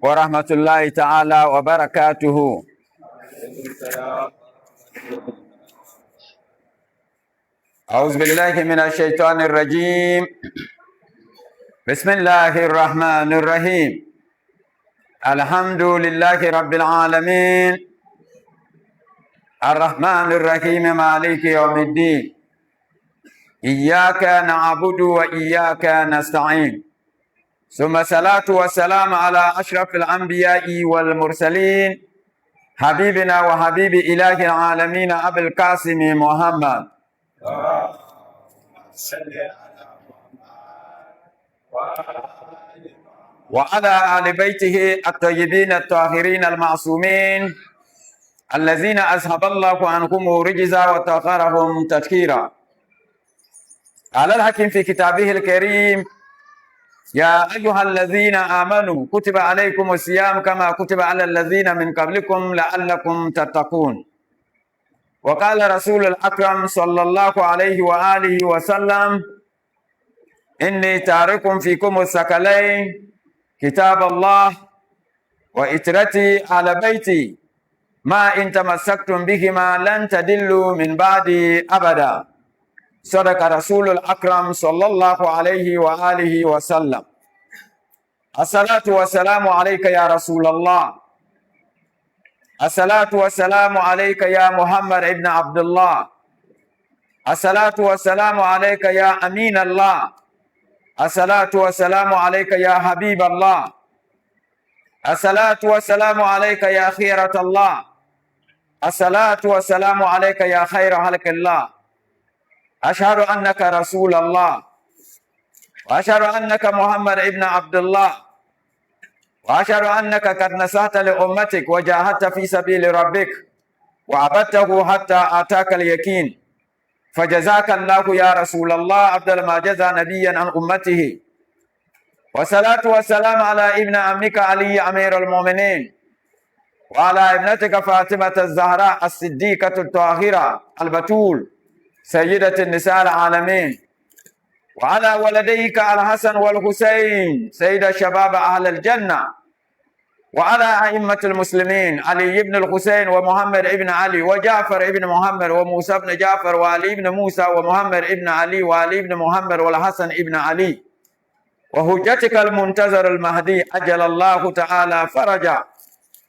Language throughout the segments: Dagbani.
ورحمة الله تعالى وبركاته. أعوذ بالله من الشيطان الرجيم. بسم الله الرحمن الرحيم. الحمد لله رب العالمين الرحمن الرحيم مالك يوم الدين. إياك نعبد وإياك نستعين. ثم صلاة والسلام على أشرف الأنبياء والمرسلين حبيبنا وحبيب إله العالمين أبي القاسم محمد. وعلى آل بيته الطيبين الطاهرين المعصومين الذين أذهب الله عنهم رجزا وطهرهم تطهيرا. قال الحكيم في كتابه الكريم: يا أيها الذين آمنوا كتب عليكم الصيام كما كتب على الذين من قبلكم لعلكم تتقون. وقال رسول الأكرم صلى الله عليه وآله وسلم: إني تارك فيكم الثقلين، كتاب الله وإترتي على بيتي، ما إن تمسكتم بهما لن تدلوا من بعدي أبدا. صدق رسول الأكرم صلى الله عليه وآله وسلم. الصلاة والسلام عليك يا رسول الله، الصلاة والسلام عليك يا محمد ابن عبد الله، الصلاة والسلام عليك يا أمين الله، الصلاة والسلام عليك يا حبيب الله، الصلاة والسلام عليك يا خيرة الله، الصلاة والسلام عليك يا خير خلق الله. أشهد أنك رسول الله، وأشهد أنك محمد ابن عبد الله، وأشهد أنك قد نصحت لأمتك وجاهدت في سبيل ربك وعبدته حتى آتاك اليقين، فجزاك الله يا رسول الله أفضل ما جزى نبيا عن أمته. والصلاة والسلام على ابن عمك علي أمير المؤمنين، وعلى ابنتك فاطمة الزهراء الصديقة الطاهرة البتول سيدة النساء العالمين، وعلى ولديك الحسن والحسين سيد شباب أهل الجنة، وعلى أئمة المسلمين علي بن الحسين ومحمد بن علي وجعفر بن محمد وموسى بن جعفر وعلي بن موسى ومحمد بن علي وعلي بن محمد والحسن بن علي، وهجتك المنتظر المهدي أجل الله تعالى فرجا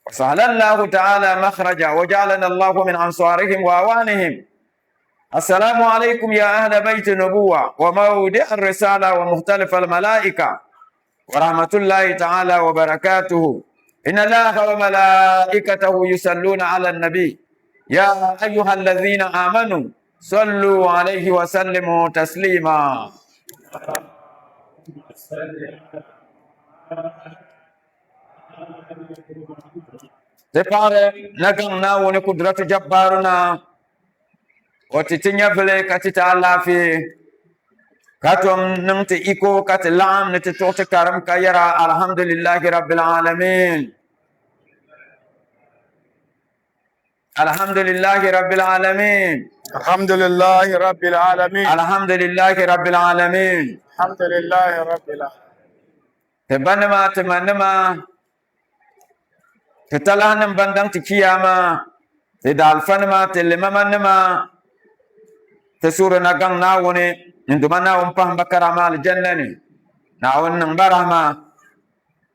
وسهل الله تعالى مخرجا وجعلنا الله من أنصارهم وأوانهم. السلام عليكم يا أهل بيت النبوة ومودع الرسالة ومختلف الملائكة ورحمة الله تعالى وبركاته. إن الله وملائكته يصلون على النبي يا أيها الذين آمنوا صلوا عليه وسلموا تسليما. Ti paɣiri na gaŋ Naawuni Kudratu Jabbaru na, o ti ti nyɛvili ka ti ti alaafee, ka tom niŋ ti iko ka ti laɣim ni ti tuɣi ti karim ka yɛra alhamdulillahi rabbil alamin. Alhamdulillahi rabbil alamin. Alhamdulillahi rabbil alamin. Alhamdulillahi rabbil alamin. Alhamdulillahi rabbil alamin. Ti banima, ti manima, ti talahinim ban daŋ ti chiyaama, ti daalifanima, ti limamanima, ti suhuri na gaŋ Naawuni n-duma Naawuni pahim ba karama alijanna ni, Naawuni niŋ ba rahima.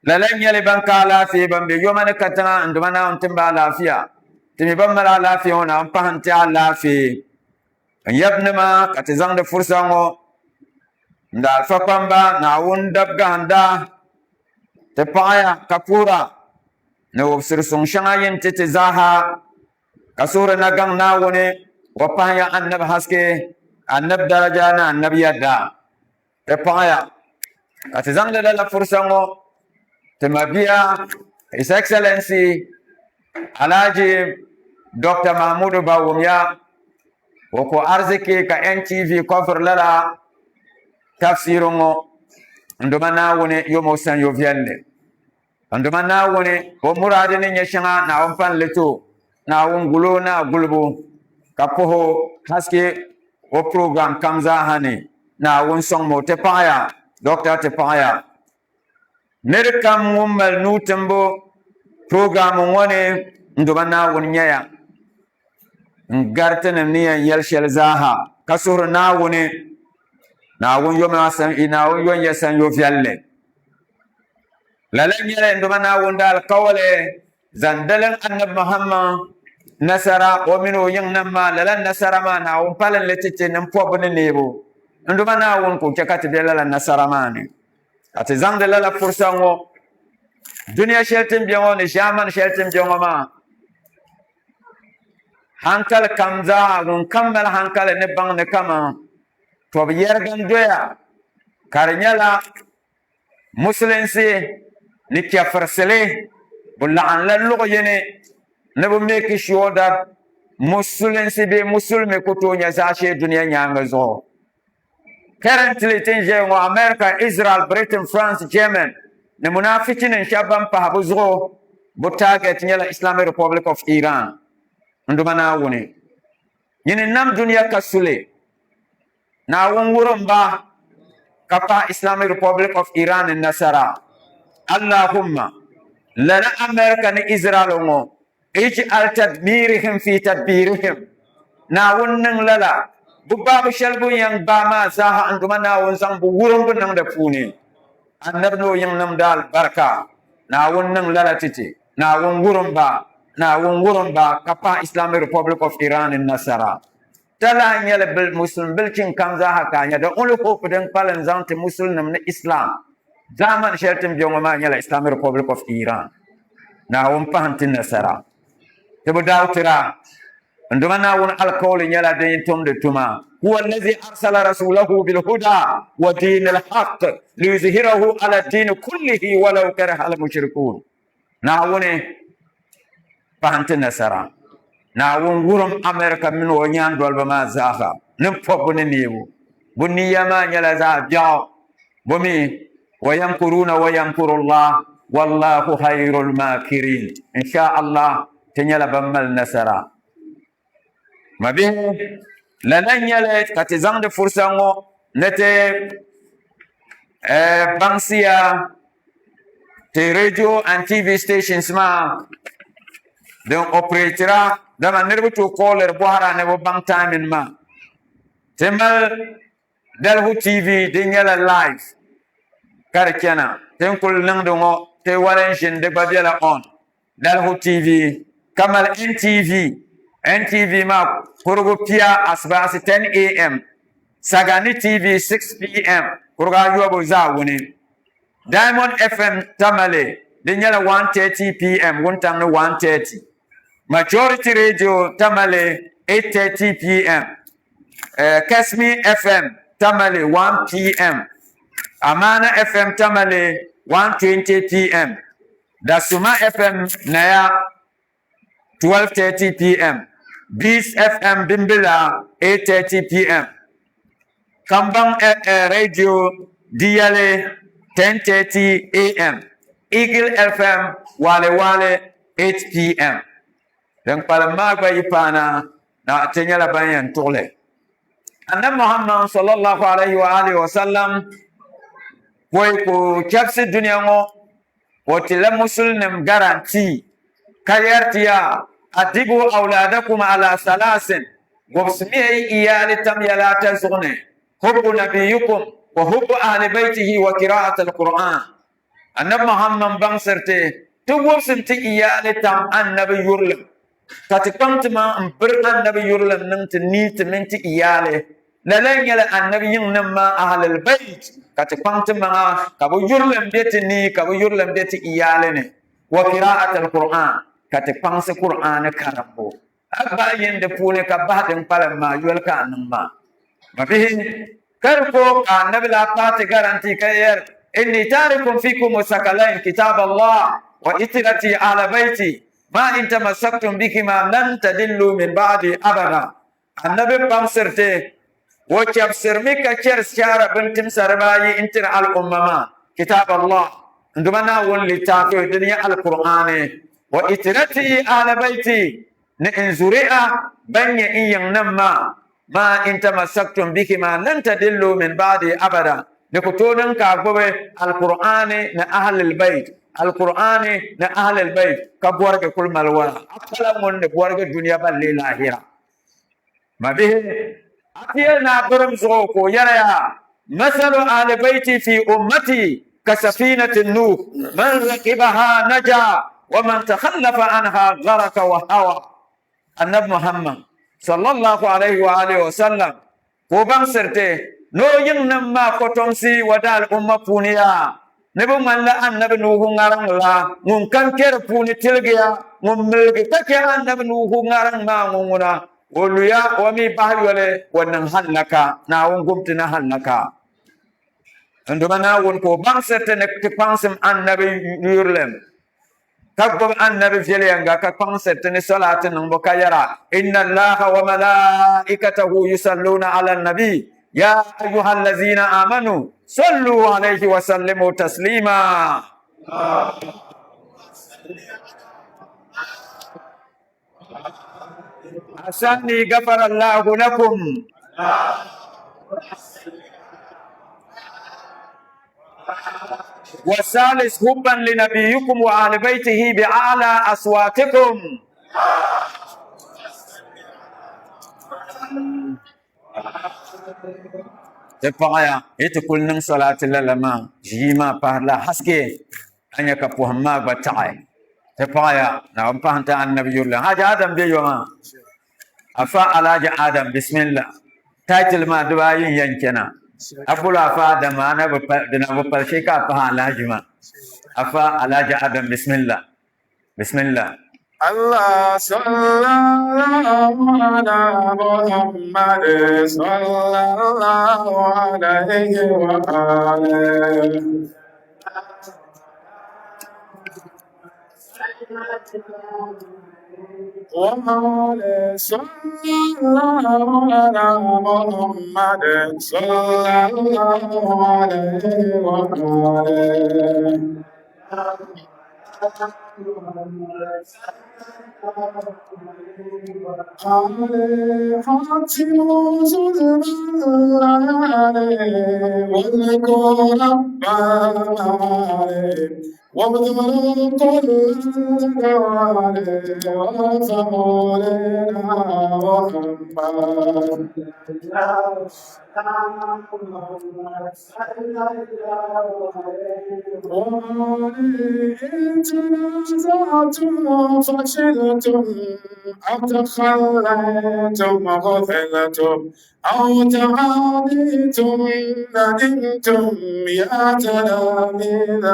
Lala n-nyɛ li ban ka alaafee, ban be yoma ni katiŋa n-duma Naawuni tim ba alaafiya. Ti mi ban mali alaafee ŋɔ Naawuni pahim ti alaafee. N yabinima ka ti zaŋdi fursa ŋɔ n daalifa kpamba Naawuni dab gahinda ti paɣaya ka puhira ni wubisiri suŋ shɛŋa yin ti ti zaaha ka suhuri na gaŋ Naawuni o pahiya Annabi haske, Annabi daraja ni Annabi yadda. Ti paɣaya ka ti zaŋdi lala fursa ŋɔ ti mabia His Excellency Alhaji Dr. Mahmudu Bawumia o ku ariziki ka NTV kɔfiri lala tafsiiri ŋɔ n duma Naawuni yom o sanyo viɛlli n duma Naawuni o muraadi ni nyɛ shɛŋa Naawuni pan li ti o Naawuni guli o ni a gulibu ka puhi o haske o program kam zaaha ni Naawuni sɔŋmi o ti paɣaya Doctor ti paɣaya. Nir kam ŋun mali nuu timbu program ŋɔ ni n duba Naawuni nyɛya n gari tinim ni yɛn yɛli shɛli zaaha ka suhuri Naawuni Naawuni Naawuni yon ya sanyo viɛlli. Lala n-nyɛli n duba Naawuni daalikauli zaŋ dalim Anabi Muhammad nasara o mini o yiŋnim maa, lala nasara maa Naawuni palin li ti ti ni m-pɔbbu ni neebu. N Duuma Naawuni ku chɛ ka ti be lala nasara maa ni, ka ti zaŋdi lala fursa ŋɔ dunia shɛli ti ni be ŋɔ ni ʒiɛmani shɛli ti ni be ŋɔ maa. Hankali kam zaa, ŋun kam mali hankali ni baŋ ni kaman tɔbu yɛriga n-doya ka di nyɛla Musulinsi ni chɛfirisili bi laɣimla luɣ yini ni bɛ make sure that Musulinsi bee Musulimi ku tooi nya zaashee dunia nyaaŋa zuɣu. Currently ti ni ʒeya ŋɔ America, Israel, Britain, France, German ni munaafichinim shɛba ban pahi bɛ zuɣu bɛ target nyɛla Islamic Republic of Iran. N Duuma Naawuni, nyini n-nam dunia ka su li. Naawuni wurim ba ka pahi Islamic Republic of Iran ni nasara. Allahumma, lala America ni Israel ŋɔ, ij'al tadmirihim fi tadbirihim. Naawuni niŋ lala, bɛ gbaabu shɛli bɛ ni yɛn gbaai maa zaaha n Duuma Naawuni zaŋ bɛ wurimbu niŋ di puuni. Annabi ni o yiŋnim di alibarika. Naawuni niŋ lala ti ti. Naawuni wurim ba, Naawuni wurim ba ka pahi Islamic Republic of Iran ni nasara. Talahi nyɛli bil Muslim bilchin kam zaaha ka a nya the only hope din kpalim zaŋ ti Musulnim ni Islam zaamani shɛli ti ni be ŋɔ maa nyɛla Islamic Republic of Iran. Naawuni pahim ti nasara. Ti bi daawtira. N Duuma Naawuni alikauli nyɛla din tumdi tuma. Huwa allazi arsala rasulahu bilhuda wa diinil haq liyuzhirahu ala diini kullihi walau kariha almushrikun. Naawuni pahi ti nasara. Naawuni wurim America mini o nyaandoliba maa zaaha ni pɔbbu ni neebu. Bɛ niya maa nyɛla zaɣ biɛɣu. Bɛ mi, Wayamkuruuna wayamkurullah wallahu khayrul makirin. Insha Allah ti nyɛla ban mali nasara. Mabihi, lala n-nyɛli ka ti zaŋdi fursa ŋɔ ni ti baŋsiya ti radio and TV stations maa din operatira dama niriba tooi kɔɔliri bɔhira ni bɛ baŋ timing maa. Ti mali Dalihu TV din nyɛla live ka di chana. Ti ni kuli niŋdi ŋɔ ti wali n-ʒini di gba bela on. Dalihu TV ka mali NTV. NTV maa kurugu pia asibaasi 10am, Sagani TV 6pm kurugu ayɔbu zaawuni, Diamond FM Tamale din nyɛla 1:30pm wuntaŋ ni 1:30, Majority Radio Tamale 8:30pm, Kesmi FM Tamale 1pm, Amana FM Tamale 1:20pm. Dasuma FM Naya 12:30 pm, Bees FM Bimbila 8:30 pm, Kambang Radio Diyali 10:30 am, Eagle FM Wale Wale 8 pm. Din kpalim maa gba yi paana na ti nyɛla ban yɛn tuɣili. Annabi Muhammad sallallahu alaihi wa alihi wa sallam pɔi ka o chɛbisi dunia ŋɔ O tila Musulinim garantii ka yɛri ti ya, Adibu awladakum ala salaasin, Gɔbisimiya yi iyaali tam yɛla ata zuɣu ni, Hubbu nabiyyikum wa hubbu ahli baytihi wa qira'at al-Qur'an. Annabi Muhammad baŋsiri ti, ti wubsim ti iyaali tam Annabi yurilim, ka ti kpaŋ ti maŋ m-biri Annabi yurilim niŋ ti ni ti mini ti iyaali. Lala n-nyɛli Annabi yiŋnim maa Ahlul Bayt, ka ti kpaŋ ti maŋa ka bɛ yurilim be ti ni ka bɛ yurilim be ti iyaali ni. Wa qira'at al-Qur'an, ka ti kpaŋsi Qur'aani karimbu. A gbaai yini di puuni ka bahi din kpalim maa yoli ka a niŋ maa. Mabihi, ka di ko ka Annabi lahi paai ti garanti ka yɛli, Inni taarikum fikum sakalain kitab Allah wa itirati ahla bayti ma in tamassaktum bihima lan tadillu min ba'di abada. Annabi kpaŋsiri ti, O chɛbisirimi ka chɛri siara bintimsa dibaayi n-tiri al'umma maa, Kitaab Allah, n Duuma Naawuni litaafi din nyɛ Alkur'aani, wa itirati ahla bayti, ni n zuriya ban nyɛ n yiŋnim maa, ma in tamassaktum bihima lan tadillu min ba'di abada. Di ku tooi niŋ ka a gbubi Alkur'aani ni Ahlil Bayt, Alkur'aani ni Ahlil Bayt ka bɔrigi kuli mali wala. A pala ŋun ni bɔrigi dunia ballee laahira. Mabihi, a ti yɛli ni a birim zuɣu ka o yɛra yaa, Masalu ahli bayti fi ummati ka safinati Nuh, man rakibaha naja wa man takhallafa anha gharaka wa hawa. Annabi Muhammad sallallahu alayhi wa alihi wa sallam ka o baŋsiri ti ni o yiŋnim maa kɔtomsi wadaal umma puuni yaa ni bɛ ŋmanila Annabi Nuhu ŋariŋ la, ŋun kam kpe di puuni tiligiya, ŋun miligi ka chɛ Annabi Nuhu ŋariŋ maa ŋɔ ŋuna, o luya o mi bahi yoli o niŋ hallaka, Naawuni gum ti ni hallaka. N Duuma Naawuni ka o baŋsiri ti ni ti kpaŋsim Annabi yurilim. Ka gbubi Annabi viɛlyɛŋga ka kpaŋsiri ti ni salaati niŋbu ka yɛra, Inna Allaha wa malaikatahu yusalluuna ala nabi, ya ayyuha allazina amanu sallu alayhi wa sallimu taslima. Asani gafara Allahu lakum. والثالث حبا لنبيكم وآل بيته بأعلى أصواتكم. Ti paɣaya yi ti kuli niŋ salaati lala maa ʒii maa pahirila haske a nya ka pɔhim maa gba taɣi. Ti paɣaya Naawuni pahi n-ti Annabi yurili Haji Adam be yo maa. Afa Alhaji Adam bismillah. Title maa dibaayi n-yɛn chana. A boli Afa Adam maa a na bi pali, di na bi pali shee ka a pahi Alhaji maa. Afa Alhaji Adam bismillah. Bismillah. Allah sallallahu ala Muhammad sallallahu alayhi wa alihi. Wa alihi sallallahu ala Muhammad sallallahu alayhi wa alihi. فشلتم أو تخليتم غفلتم أو تعاديتم ندمتم يا تلاميذ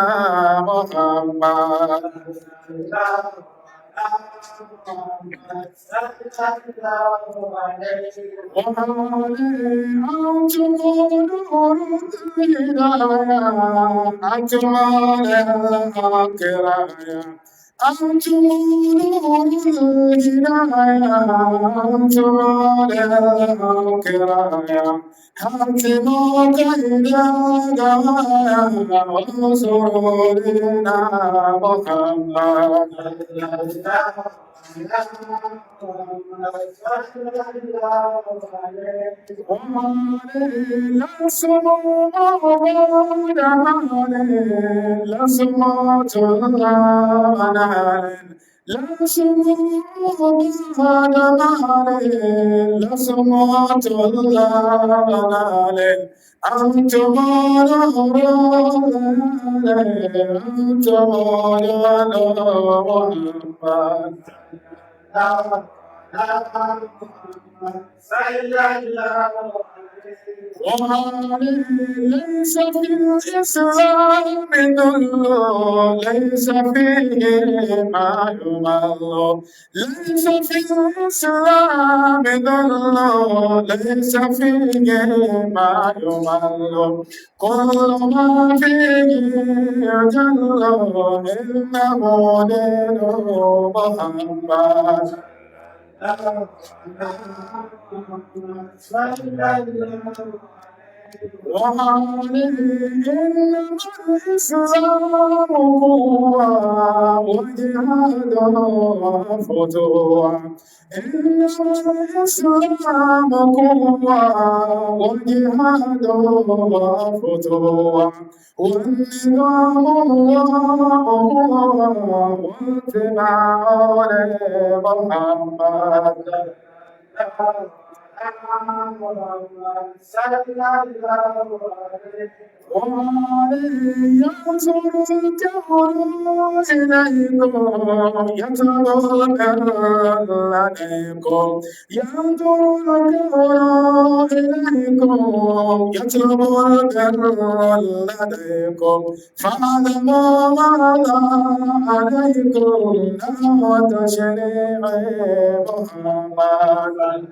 محمد. وأنتم نور الهداية أجمل الآخرة أنتم نور الهداية أنتم الآخرة حاتمك إلى دوايا وسرورنا محمد. ليس في الإسلام ذل، ليس فيه ما يمل، ليس في الإسلام ذل، ليس فيه ما يمل، كل ما فيه يجل، إنه دين محمد. وعليه إنما الإسلام قوة وجهاد فتوى إنما الإسلام قوة وجهاد فتوى والنظام الله واتباع لمحمد وعليه ينظر الكون إليكم يتلو لديكم ينظر الكون إليكم يتلو لديكم فاعلموا ماذا عليكم نحو تشريع محمد.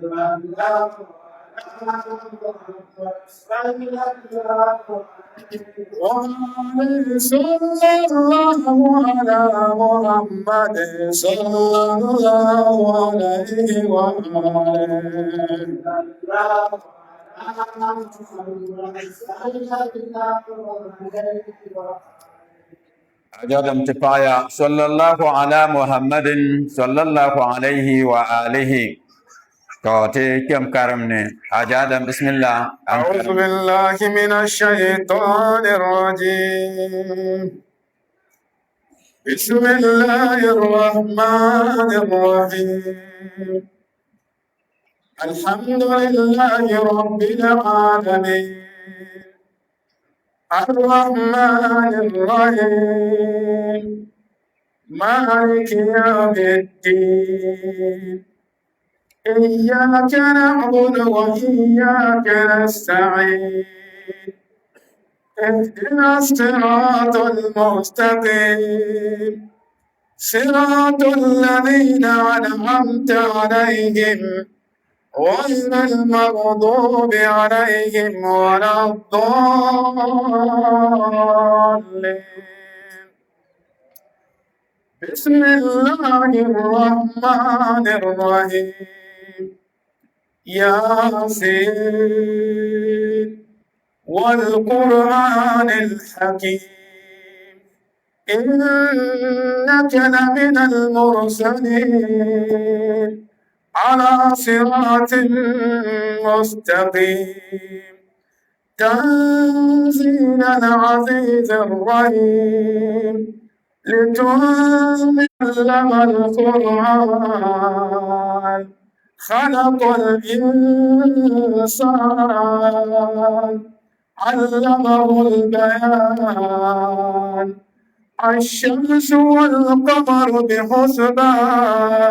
وعليه صلى الله على محمد صلى الله عليه وآله. Ajadam ti paɣaya sallallahu ala Muhammadin sallallahu alaihi wa alihi. To ti kpɛm karim ni Ajadam bismillah. أعوذ بالله من الشيطان الرجيم بسم الله الرحمن الرحيم الحمد لله رب العالمين الرحمن الرحيم مالك يوم الدين إياك نعبد وإياك نستعين اهدنا الصراط المستقيم صراط الذين أنعمت عليهم غير المغضوب عليهم ولا الضالين. بسم الله الرحمن الرحيم ياسين والقرآن الحكيم إنك لمن المرسلين على صراط مستقيم تنزيل العزيز الرحيم لتنذر القرآن خلق الإنسان علمه البيان الشمس والقمر بحسبان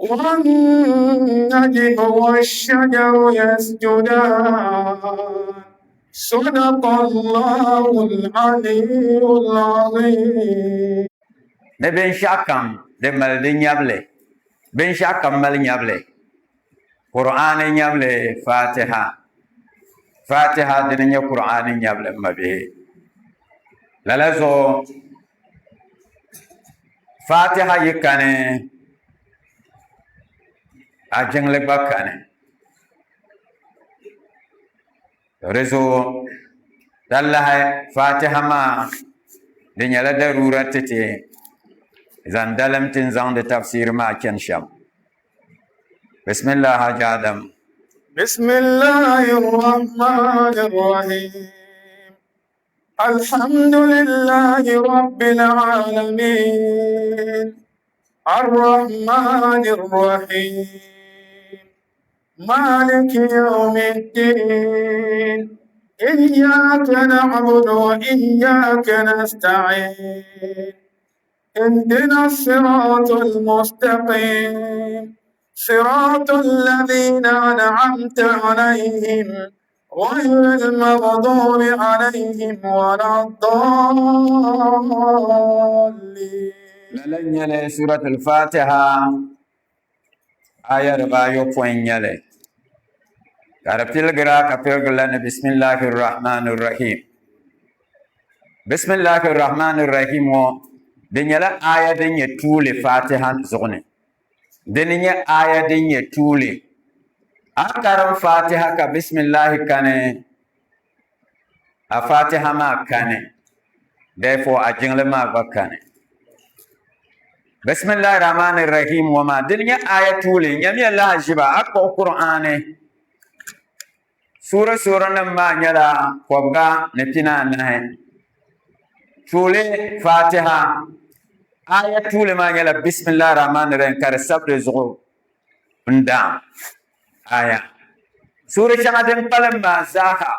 والنجم والشجر يسجدان. صدق الله العلي العظيم. Ni binshɛɣu kam din mali di nyabili, binshɛɣu kam mali nyabili, Kur'aani nyabili Fatiha. Fatiha dini nyɛ Kur'aani nyabili m mabihi. Lala zuɣu Fatiha yi kani a jiŋli gba kani. Di zuɣu talahi Fatiha maa di nyɛla daruura ti ti zaŋ dalim ti ni zaŋdi tafsiri maa chani shɛm. Bismillah Haji Adam. Bismillahir Rahmanir Rahim. Alhamdulillahi Rabbil Alamin. Ar-Rahmanir Rahim. مالك يوم الدين إياك نعبد وإياك نستعين اهدنا الصراط المستقيم صراط الذين أنعمت عليهم غير المغضوب عليهم ولا الضالين. Lala n-nyɛli Surat al-Fatiha aya dibaayopɔin n-nyɛli ka di piligira ka piligirila ni Bismillahi Rahmani Rahim. Bismillahi Rahmani Rahim ŋɔ di nyɛla aya din nyɛ tuuli Fatiha zuɣu ni. Dini nyɛ aya din nyɛ tuuli. A karim Fatiha ka Bismillahi kani. A Fatiha maa kani, therefore a jiŋli maa gba kani. Bisimillahi Rahmani Rahim ŋɔ maa dini nyɛ aya tuuli, nyamiya lahaʒiba a kpuɣi Kur'aani suura suuranim maa nyɛla kɔbiga ni pinaanahi. Tuuli Fatiha aya tuuli maa nyɛla Bisimillahi Rahmani Rahim ka di sabi di zuɣu n daam aya. Suura shɛŋa din kpalim maa zaaha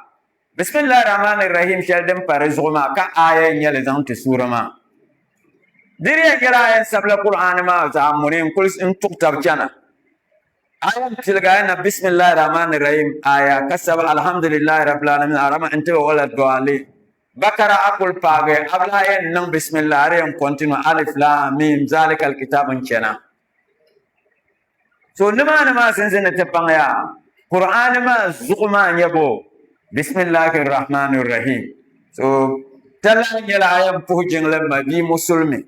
Bisimillahi Rahmani Rahim shɛli din pa di zuɣu maa ka aya n nyɛli zaŋ ti suura maa. Di di yɛn nyɛla aya n sabila Kur'aani maa zaɣ muni n kuli n tuɣi tabi chana. Aya n piligi aya na Bisimillahi Rahmani Rahim aya ka sabi Alhamdulillahi Rabbil Alamin arama n tibi wala dɔɔli. Bakara a kuli paagi a bi lahi yɛn niŋ Bisimillahi a di yɛn continue Alif Lam Mim Zalikal Kitab n chana. So nimaani maa sinsi ni ti baŋya Qur'aani maa zuɣu maa nyɛ bo Bisimillahi Rahmani Rahim. So talahi nyɛla a yɛn puhi jiŋli ma bia musulimi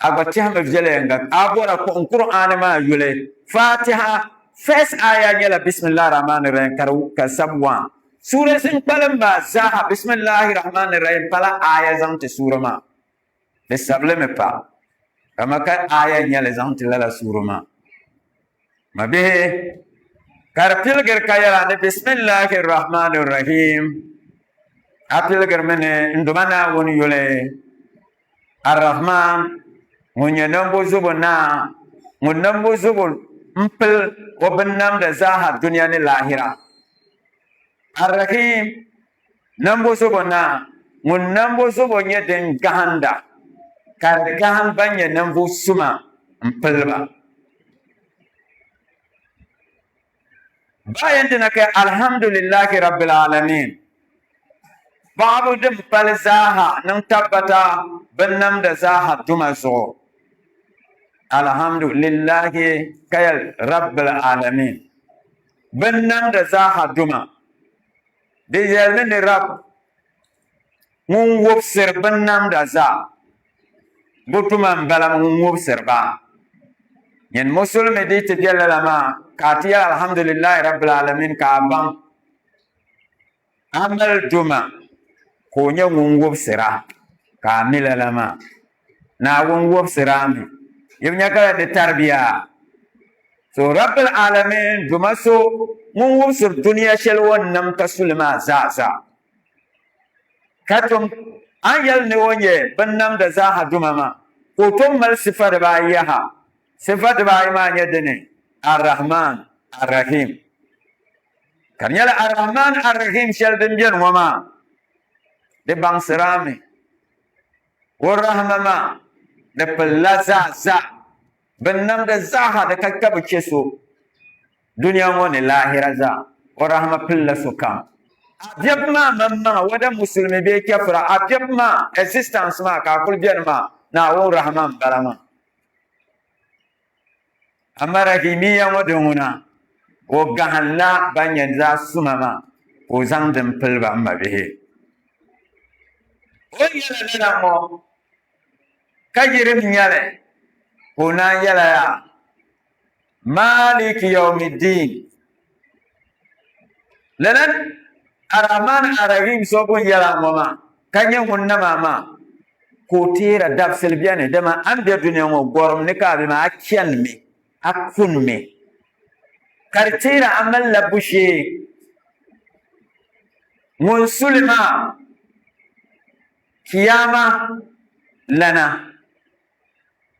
a gba tɛhimi viɛlɛŋga a bɔra kpuɣim Qur'aani maa yuli Fatiha first aya nyɛla Bisimillahi Rahmani Rahim ka di ka sab one suura din kpalim maa zaaha Bisimillahi Rahmani Rahim pala aya zaŋ ti suura maa. Di sabilimi pa, dama ka aaya n-nyɛ li zaŋ ti lala suura maa. Mabihi, ka di piligiri ka yɛla ni Bisimillahi Rahmani Rahim, a piligirimi ni n Duuma Naawuni yuli, Ar-Rahman, ŋun nyɛ nambo zubu naa, ŋun nambo zubu m-pili o binnamda zaaha dunia ni laahira. Ar-Rahim, Nambo zobo naa, ŋun nambo zobo nyɛ din gahinda, ka di gahim ban nyɛ ninvuɣ suma m-pili ba. Bayan dina ka Alhamdulillahi Rabbil Alamin. Paɣabu din pali zaaha niŋ tabbata binnamda zaaha duma zuɣu. Alhamdulillahi kayal Rabbil Alamin. Binnamda zaaha duma. Di yɛlimi ni Rab ŋun wubisiri binnamda zaa, bɛ tuma m-bala ŋun wubisiri ba. Nyin Musulimi di ti be lala maa ka a ti yɛli Alhamdulillahi Rabbil Alamin ka a baŋ a mali duma ka o nyɛ ŋun wubisira ka a mi lala maa. Naawuni wubisiri a mi. Yi bi nya ka di tarbiya? So Rabbil Alamin Duuma so ŋun wubisiri dunia shɛli o ni nam ka su li maa zaa zaa. Ka tom a ni yɛli ni o nyɛ binnamda zaaha Duuma maa, ka o tom mali sifa dibaayi yaha. Sifa dibaayi maa nyɛ dini? Ar-Rahman, Ar-Rahim. Ka di nyɛla Ar-Rahman, Ar-Rahim shɛli din beni ŋɔ maa, di baŋsiri a mi. O rahima maa, di pilila zaa zaa. Binnamda zaaha di ka ka bi chɛ so dunia ŋɔ ni laahira zaa, o rahima pilila sokam. A biɛbu maa maŋmaŋa, whether musulimi bee kɛfira, a biɛbu maa, existence maa ka a kuli beni maa, Naawuni rahima m-bala maa. Amaa rahimiya ŋɔ din ŋuna, o gahinla ban nyɛ zaɣ suma maa ka o zaŋ din pili ba m mabihi. O ni yɛla lala ŋɔ ka yirim nyɛli ka o naan yɛla yaa, Maaliki yawmiddin. Lala Ar-Rahman Ar-Rahim so bun yɛla ŋɔ maa ka nyɛ ŋun nama maa ka o teera dabisili beni dama a ni be dunia ŋɔ gɔrim ni ka a be maa a chanimi a kunimi ka di teera a mali labbu shee ŋun suli maa Kiyama lana,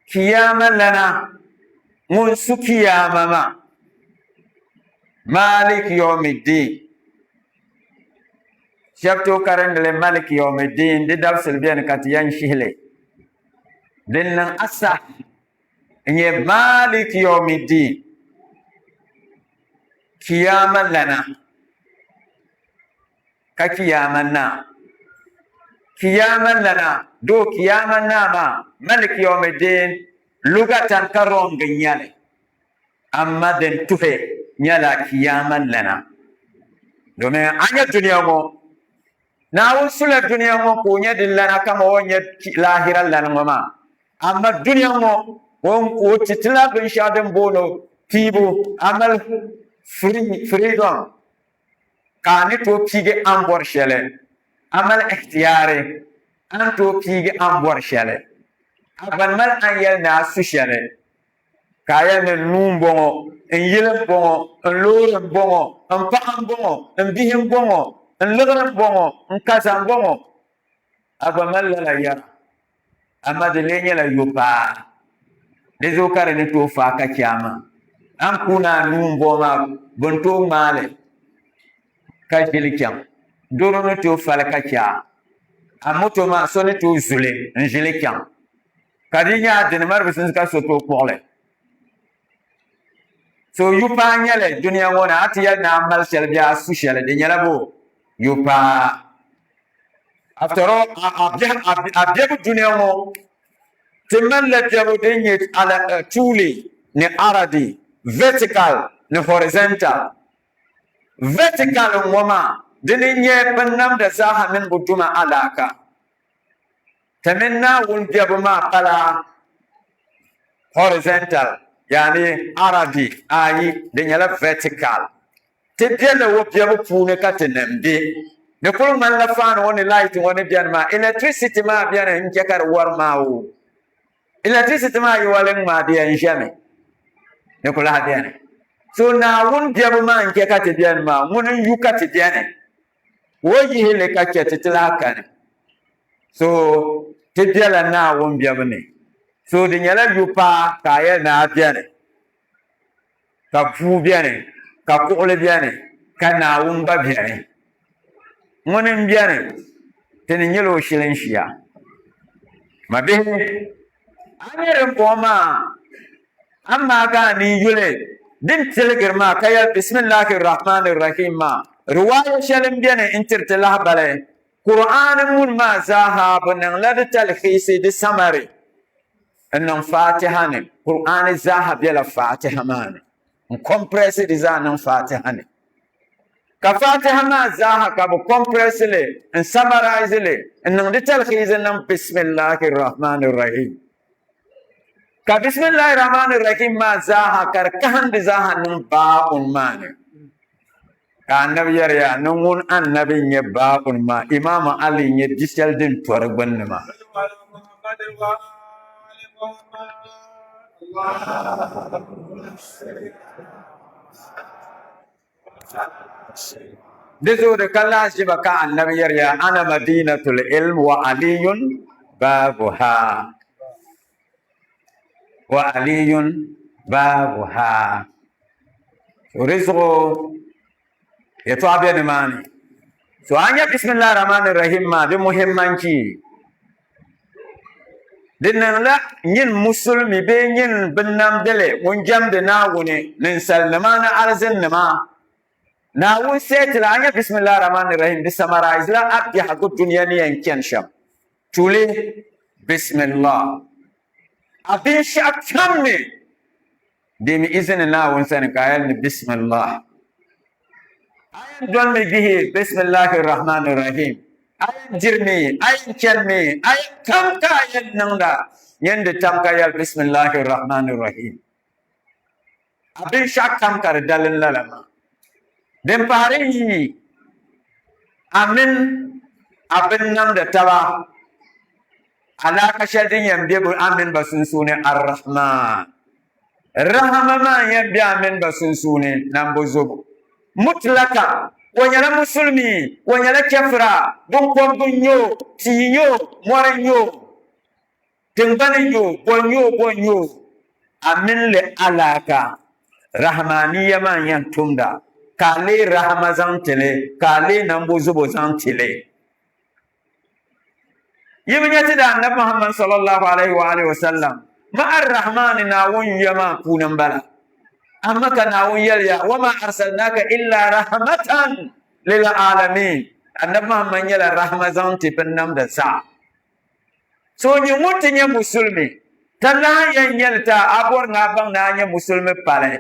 Kiyama lana, ŋun su Kiyama maa, Malik yawmiddin. Shɛba tooi karindi li Malik yawmiddin, di dabisili beni ka ti yɛn shihi li. Din niŋ asa n-nyɛ Malik yawmiddin, Kiyama lana. Ka Kiyaama naa, Kiyaama lana, doo Kiyaama naa maa, Malik yawmiddin, lugatan ka wrong n-nyɛ li, amaa din tuhi nyɛla Kiyaama lana. Domin a nya dunia ŋɔ, Naawuni sula dunia ŋɔ ka o nyɛ di lana kaman o ni nyɛ laahira lana ŋɔ maa. Amaa dunia ŋɔ, o ti ti la binshɛɣu din booni piibu, a mali freedom. Ka a ni tooi piigi a ni bɔri shɛli. A mali ikhtiyaari, a ni tooi piigi a ni bɔri shɛli. A gba ni mali a ni yɛli ni a su shɛli, ka a yɛli ni n nuu m-bɔŋɔ, n yili m-bɔŋɔ, n loori m-bɔŋɔ, n paɣa m-bɔŋɔ, n bihi m-bɔŋɔ, n liɣiri m-bɔŋɔ, n kaza m-bɔŋɔ. A gba mali lala yɛra, amaa di lee nyɛla yo paa. Di zuɣu ka di ni tooi faai ka chɛ a maa. A ni kuuni a nuu m-bɔŋɔ maa, bɛ ni tooi ŋmaai li ka ʒi li chaŋ. Doro ni tooi fa li ka chɛ a. A moto maa, so ni tooi zu li n-ʒi li chaŋ. Ka di nyɛ a dini mali ka so tooi kpuɣi li. So yu paa n-nyɛli dunia ŋɔ ni, a ti yɛli ni a mali shɛli bee a su shɛli, di nyɛla bo? Yu paa. After all, a bebu dunia ŋɔ, ti malila bebu din nyɛ tuuli ni aradi, vertical ni horizontal. Vertical n-ŋɔ maa, dini n-nyɛ binnamda zaaha mini bɛ duma alaaka. Ti mini Naawuni bebu maa pala horizontal, yaani aradi, ayi, di nyɛla vertical. Ti bela o bebu puuni ka ti ni be. Di kuli ŋmanila faani ŋɔ ni light ŋɔ ni beni maa, electricity maa beni n-che ka di wari maa o. Electricity maa yi wali ŋ-ŋmaa di yɛn ʒɛmi, di ku lahi beni. So Naawuni bebu maa n-che ka ti beni maa, ŋuni n-yu ka ti beni. Ka o yihi li ka che ti ti lahi kani. So ti bela Naawuni bebu ni. So di nyɛla yu paa ka a yɛli ni a beni. Ka puu beni, ka kuɣili beni, ka Naawuni gba beni. Ŋuni m-beni, ti ni nyɛla o shilinshiya. Mabihi, a ni dimbɔŋɔ maa, amaa ka a ni yuli din tiligiri maa ka yɛli Bisimillahi Rahmani Rahim maa, riwaaya shɛli m-beni n-tiri ti lahibali. Kur'aani muni maa zaaha bɛ niŋla di talhiisi, di summary, n niŋ Fatiha ni. Kur'aani zaaha bela Fatiha maa ni. N compress di zaa niŋ Fatiha ni. Ka Fatiha maa zaaha ka bɛ compress li, n summarize li, n niŋ di talhiisi niŋ Bismillahi Rahmani Rahim. Ka Bismillahi Rahmani Rahim maa zaaha ka di kahindi zaaha niŋ Baa'un maa ni. Ka anabi yɛriya ni ŋun anabi n-nyɛ Baa'un maa, Imaamu Ali n-nyɛ bi shɛli din to di gbunni maa. Di zuɣu di ka lahiʒiba ka anabi yɛriya, Ana madinatul ilm wa aliyun baabuha. Wa aliyun baabuha. So di zuɣu yɛtɔɣa be nimaani. So a nya bisimillahi rahmani rahim maa di muhimmanchi. Di niŋla nyin musulimi bee nyin binnamdili ŋun jɛmdi Naawuni ninsalinima ni alizinnima. Naawuni seetila a nya bisimillahi rahmani rahim di summarize la a biɛhigu dunia ni yɛn chani shɛm. Tuuli bismillah a binshɛɣu kam ni deemi izini Naawuni sani ka a yɛli ni bismillah. A yɛn dolimi bihi bismillahi rahmani rahim. A yɛn dirimi, a yɛn chanimi, a yɛn kam ka a yɛn niŋda nyin di tam ka yɛli bismillahi rahmani rahim. A binshɛɣu kam ka di dalim lala maa. Din pahiri yi, a mini a binnamda taba alaaka shɛli din yɛn be a mini ba sunsuuni Ar-Rahman. Rahama maa n-yɛn be a mini ba sunsuuni nambo zobu. Mutlaka, o nyɛla Musulimi, o nyɛla chɛfira, biŋkɔbigu n-nyɛ o, tia n-nyɛ o, mɔri n-nyɛ o. Tiŋgbani n-nyɛ o, bɔ n-nyɛ o, bɔ n-nyɛ o, a mini li alaaka Rahmaniya maa n-yɛn tumda, ka a leei rahama zaŋ ti li, ka a leei nambozubo zaŋ ti li. Yi bi nya ti daa Annabi Muhammad sallallahu alaihi wa alihi wa sallam ma Ar-Rahmani Naawuni yuya maa puuni m-bala. Amma ka Naawuni yɛliya, Wa ma arsalnaka illa rahmatan lil alamin. Annabi Muhammad nyɛla rahama zaŋ ti binnamda zaa. So nyɛ ŋun ti nyɛ musulimi, ka lahi yɛn nyɛli ti a, a bɔri ni a baŋ ni a nyɛ musulimi pali.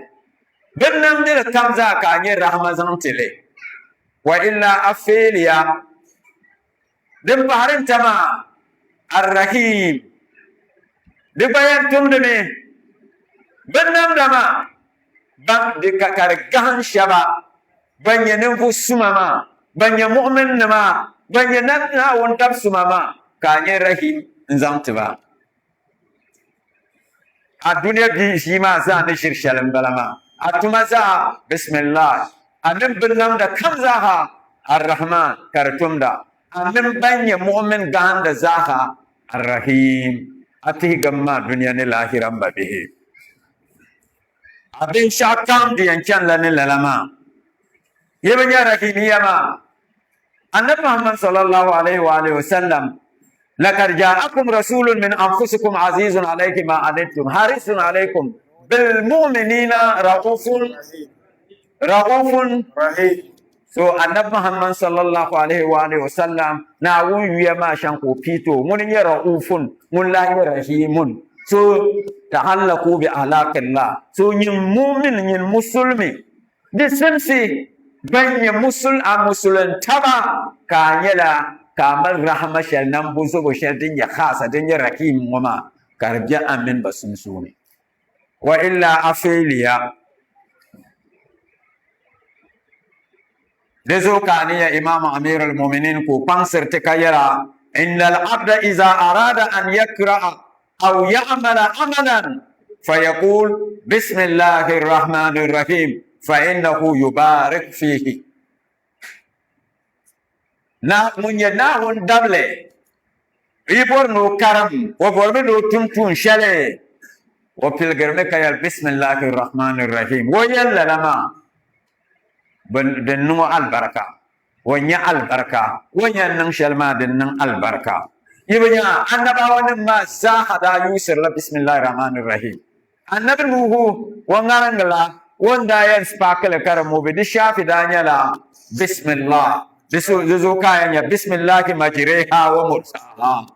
Binnamdili kam zaa ka a nyɛ rahama zaŋ ti li. Wa illa a feeliya. Din pahiri n-ta maa, Ar-Rahim. Di gba yɛn tumdimi binnamda maa ban di ka di gahim shɛba ban nyɛ ninvuɣ suma maa, ban nyɛ muɣiminnima. Ban nyɛ Naawuni dab suma maa ka a nyɛ Rahim n-zaŋ ti ba. A dunia bia ʒii maa zaa ni ʒiri shɛli m-bala maa. A tuma zaa, Bismillah. A mini binnamda kam zaaha, Ar-Rahman, ka di tumda. A mini ban nyɛ muɣimin gahinda zaaha, Ar-Rahim. A tihigim ma dunia ni laahira m mabihi. A binshɛɣu kam di yɛn chanila ni lala maa. Yi bi nya Rahimiya maa? Annabi Muhammad sallallahu alayhi wa alihi wa sallam, Laqad ja'akum rasulun min anfusikum azizun alayhi ma anittum harisun alaykum bil mu'minina ra'ufun ra'ufun Rahim. So Annabi Muhammad sallallahu alayhi wa alihi wa sallam, Naawuni yuya maa shɛm ka o pii ti o, ŋuni n-nyɛ ra'ufun, ŋuni lahi nyɛ rahimun. So ta'allaqu bi ahlaqillah. So nyin mu'min, nyin musulmi, Di simsi ban nyɛ musul a musulin taba ka a nyɛla ka a mali rahama shɛli nambu zobo shɛli din nyɛ khaasa din nyɛ rahim ŋɔ maa ka di be a mini ba sunsuuni. Wa illa a feeliya. Di zuɣu ka a ni nya Imam Amir al-Muminin ka o kpaŋsiri ti ka yɛra, Inna al-abda iza arada an yakra'a aw ya'mala amalan fayaqul bismillahi rahmani rahim fa innahu yubarik fihi. Na ŋun nyɛ Naawuni dabili yi bɔri ni o karim, o bɔrimi ni o tum tuun shɛli, o piligirimi ka yɛli bismillahi rahmani rahim. O yɛli lala maa, din niŋ o alibarika. O nya alibarika, o ni yɛn niŋ shɛli maa din niŋ alibarika. Yi bi nya annabawanim maa zaaha daa yuusirila Bismillahi Rahmani Rahim. Annabi Nuhu o ŋariŋgila o ni daa yɛn spaakili ka di mobi di shaafi daa nyɛla Bismillah. Di zuɣu ka a yɛn nya Bismillahi majireha wa mursaha.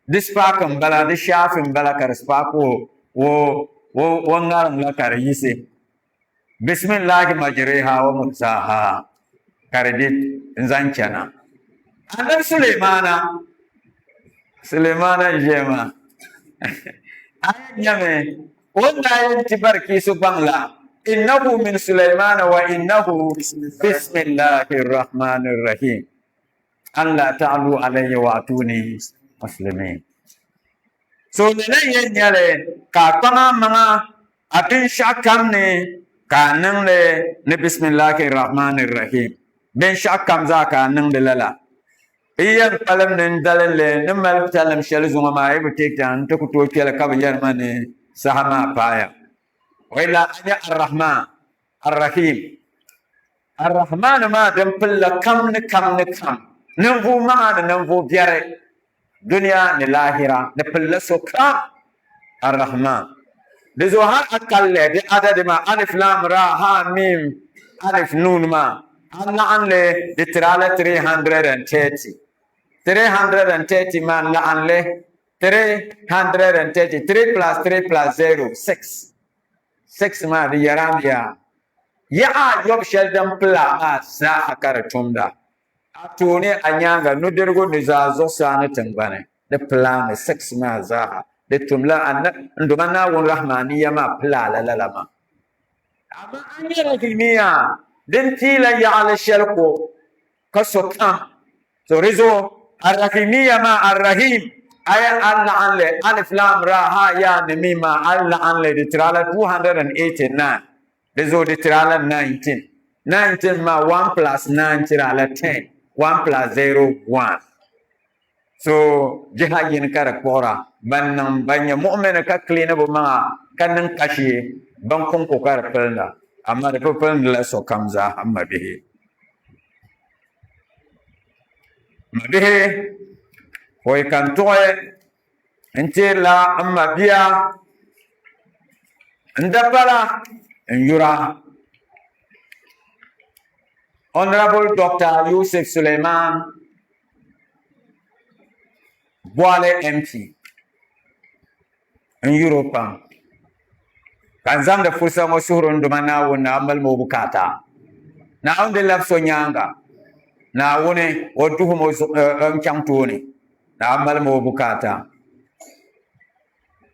Di spaaki m-bala, di shaafi m-bala ka di spaaki o ŋariŋ la ka di yiɣisi. Bisimillahi majiriha wa mursaha ka di di n-zaŋ chana. Annabi Sulemana, Sulemana n-ʒiya maa, a yɛn nyami o ni daa yɛn ti Barikisu gbaŋ la, Innahu min Sulaimana wa innahu bisimillahi rahmani rahim. An la ta'alu alayya wa atuni muslimin. So lala yɛn nyɛli ka a kpaŋ a maŋa a binshɛɣu kam ni ka a niŋ li ni bisimilahi rahmani rahim. Binshɛɣu kam zaa ka a niŋdi lala. Yi yɛn kpalim ni n dalinli ni mali talim shɛli zuŋɔ maa yi bi teei tiŋa n ti ku tooi kpɛli ka bi yɛri ma ni saha maa paaya. Wa illa a nya Ar-Rahman, Ar-Rahim. Ar-Rahman maa din pilila kam ni kam ni kam, ninvuɣ maŋa ni ninvuɣ biɛri, dunia ni laahira, di pilila sokam. Ar-Rahman. Di zuɣu hal a kalinli di adadi maa, Alif, Lam, Ra, Ha, Mim, Alif, Nun maa, a laɣim li di tiri a la 330. 330 maa laɣim li 330, 3 plus 3 plus 0, 6. 6 maa di yɛrami yaa. Yaɣa ayɔbu shɛli din pili a maa zaaha ka di tumda. A tooni, a nyaaŋa, nudirigu, nuzaa, zuɣusaa ni tiŋgbani, di pili a mi. 6 maa zaaha di tumla a ni n Duuma Naawuni Rahmaniya maa pili a la lala maa. Amaa a ni Rahimiya din piila yaɣili shɛli ko ka sokam. To di zuɣu Ar-Rahimiya maa Ar-Rahim aya a laɣim li Alif Lam Ra Ha Ya ni Mim maa a laɣim li di tiri a la 289 di zuɣu di tiri a la 19 19 maa 1 plus 9 tiri a la 10 1 plus 0 1 so jiha yini ka di kpuɣira ban niŋ ban nyɛ muɣimini ka clean bi maŋa ka niŋ kashi ban kɔŋko ka di pilinda amaa di bi pilindila sokam zaa m mabihi. M bihi, pɔi ka n tuɣi n teerila m mabia n dapala n yura Honourable Doctor Yusuf Suleiman Bɔɣili MP n yuri o pam ka n zaŋdi fursa ŋɔ suhuri n Duuma Naawuni ni a mali ma o bukaata. Naawuni di labi so nyaaŋa. Naawuni o duhim o n chaŋ tooni ni a mali ma o bukaata.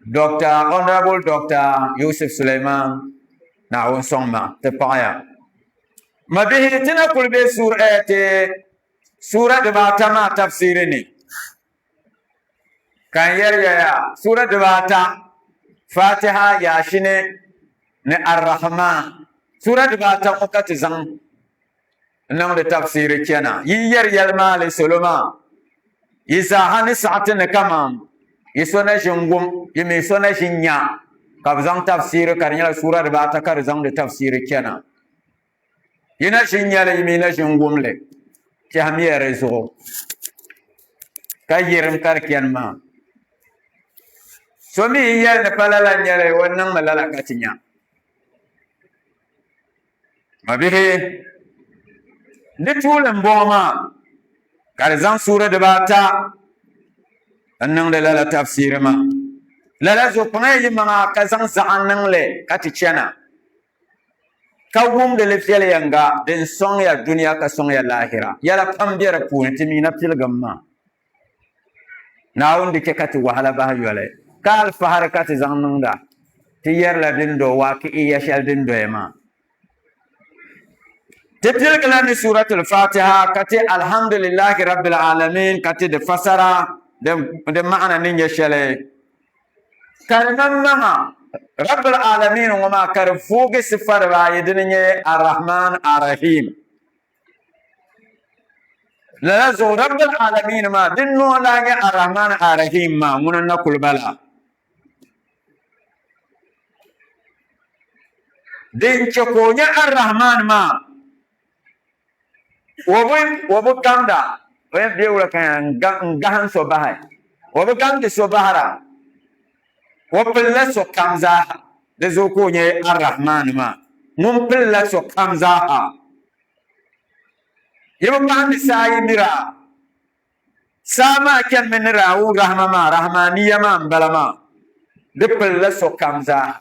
Doctor Honorable Doctor Yusuf Suleiman Naawuni sɔŋ ma ti paɣiya. Mabihi ti na kuli be ti. Suura dibaata maa tafsiiri ni, ka n yɛri ya yaa, suura dibaata, Fatiha, Yaashini ni Ar-Rahman. Suura dibaata ŋɔ ka ti zaŋ niŋdi tafsiiri chana. Yi yɛri yɛlimaali salo maa, yi zaaha ni saɣi ti ni kaman yi so na ʒi n-wum, yi mi so na ʒi n-nya ka bɛ zaŋ tafsiiri ka di nyɛla suura dibaata ka di zaŋdi tafsiiri chana. Yi na ʒi n-nya li, yi mi na ʒi n-wum li, tɛhimiya di zuɣu ka yirim ka di chani maa. So mi yi yɛli ni pa lala n-nyɛ li, o niŋmi lala ka ti nya. Mabihi, di tuuli m-bɔŋɔ maa ka di zaŋ suura dibaata n-niŋdi lala tafsiiri maa. Lala zuɣu kpaŋya yimaŋa ka zaŋ zaɣa niŋ li ka ti chana. Ka wumdi li viɛlyɛŋga din sɔŋ ya dunia ka sɔŋ ya laahira. Yɛla pam be di puuni, ti mi na piligim maa. Naawuni di chɛ ka ti wahala bahi yoli, ka alifahiri ka ti zaŋ niŋda. Ti yɛrila din do waaki'iya shɛli din doya maa. Ti piligila ni Suratul Fatiha ka ti Alhamdulillahi Rabbil Alamin ka ti di fasara di ma'ana ni nyɛ shɛli. Ka di maŋmaŋa Rabbil Aalamiin ŋɔ maa ka di vuugi sifa dibaayi dini nyɛ Ar-Rahman Ar-Rahim. Lala zuɣu Rabbil Aalamiin maa din noo n-daa nyɛ Ar-Rahman Ar-Rahim maa ŋuna n-na kuli bala. Din chɛ ka o nyɛ Ar-Rahman maa O bi gamda, o yɛn bɛ wula ka yɛn n-gahim so bahi. O bi gamdi so bahira. O pilila sokam zaaha. Di zuɣu ka o nyɛ Ar-Rahman maa, ŋun pilila sokam zaaha. Yi bi pahindi saa yi mira. Saa maa chanimi ni Naawuni rahima maa, Rahmaniya maa m-bala maa. Di pilila sokam zaa.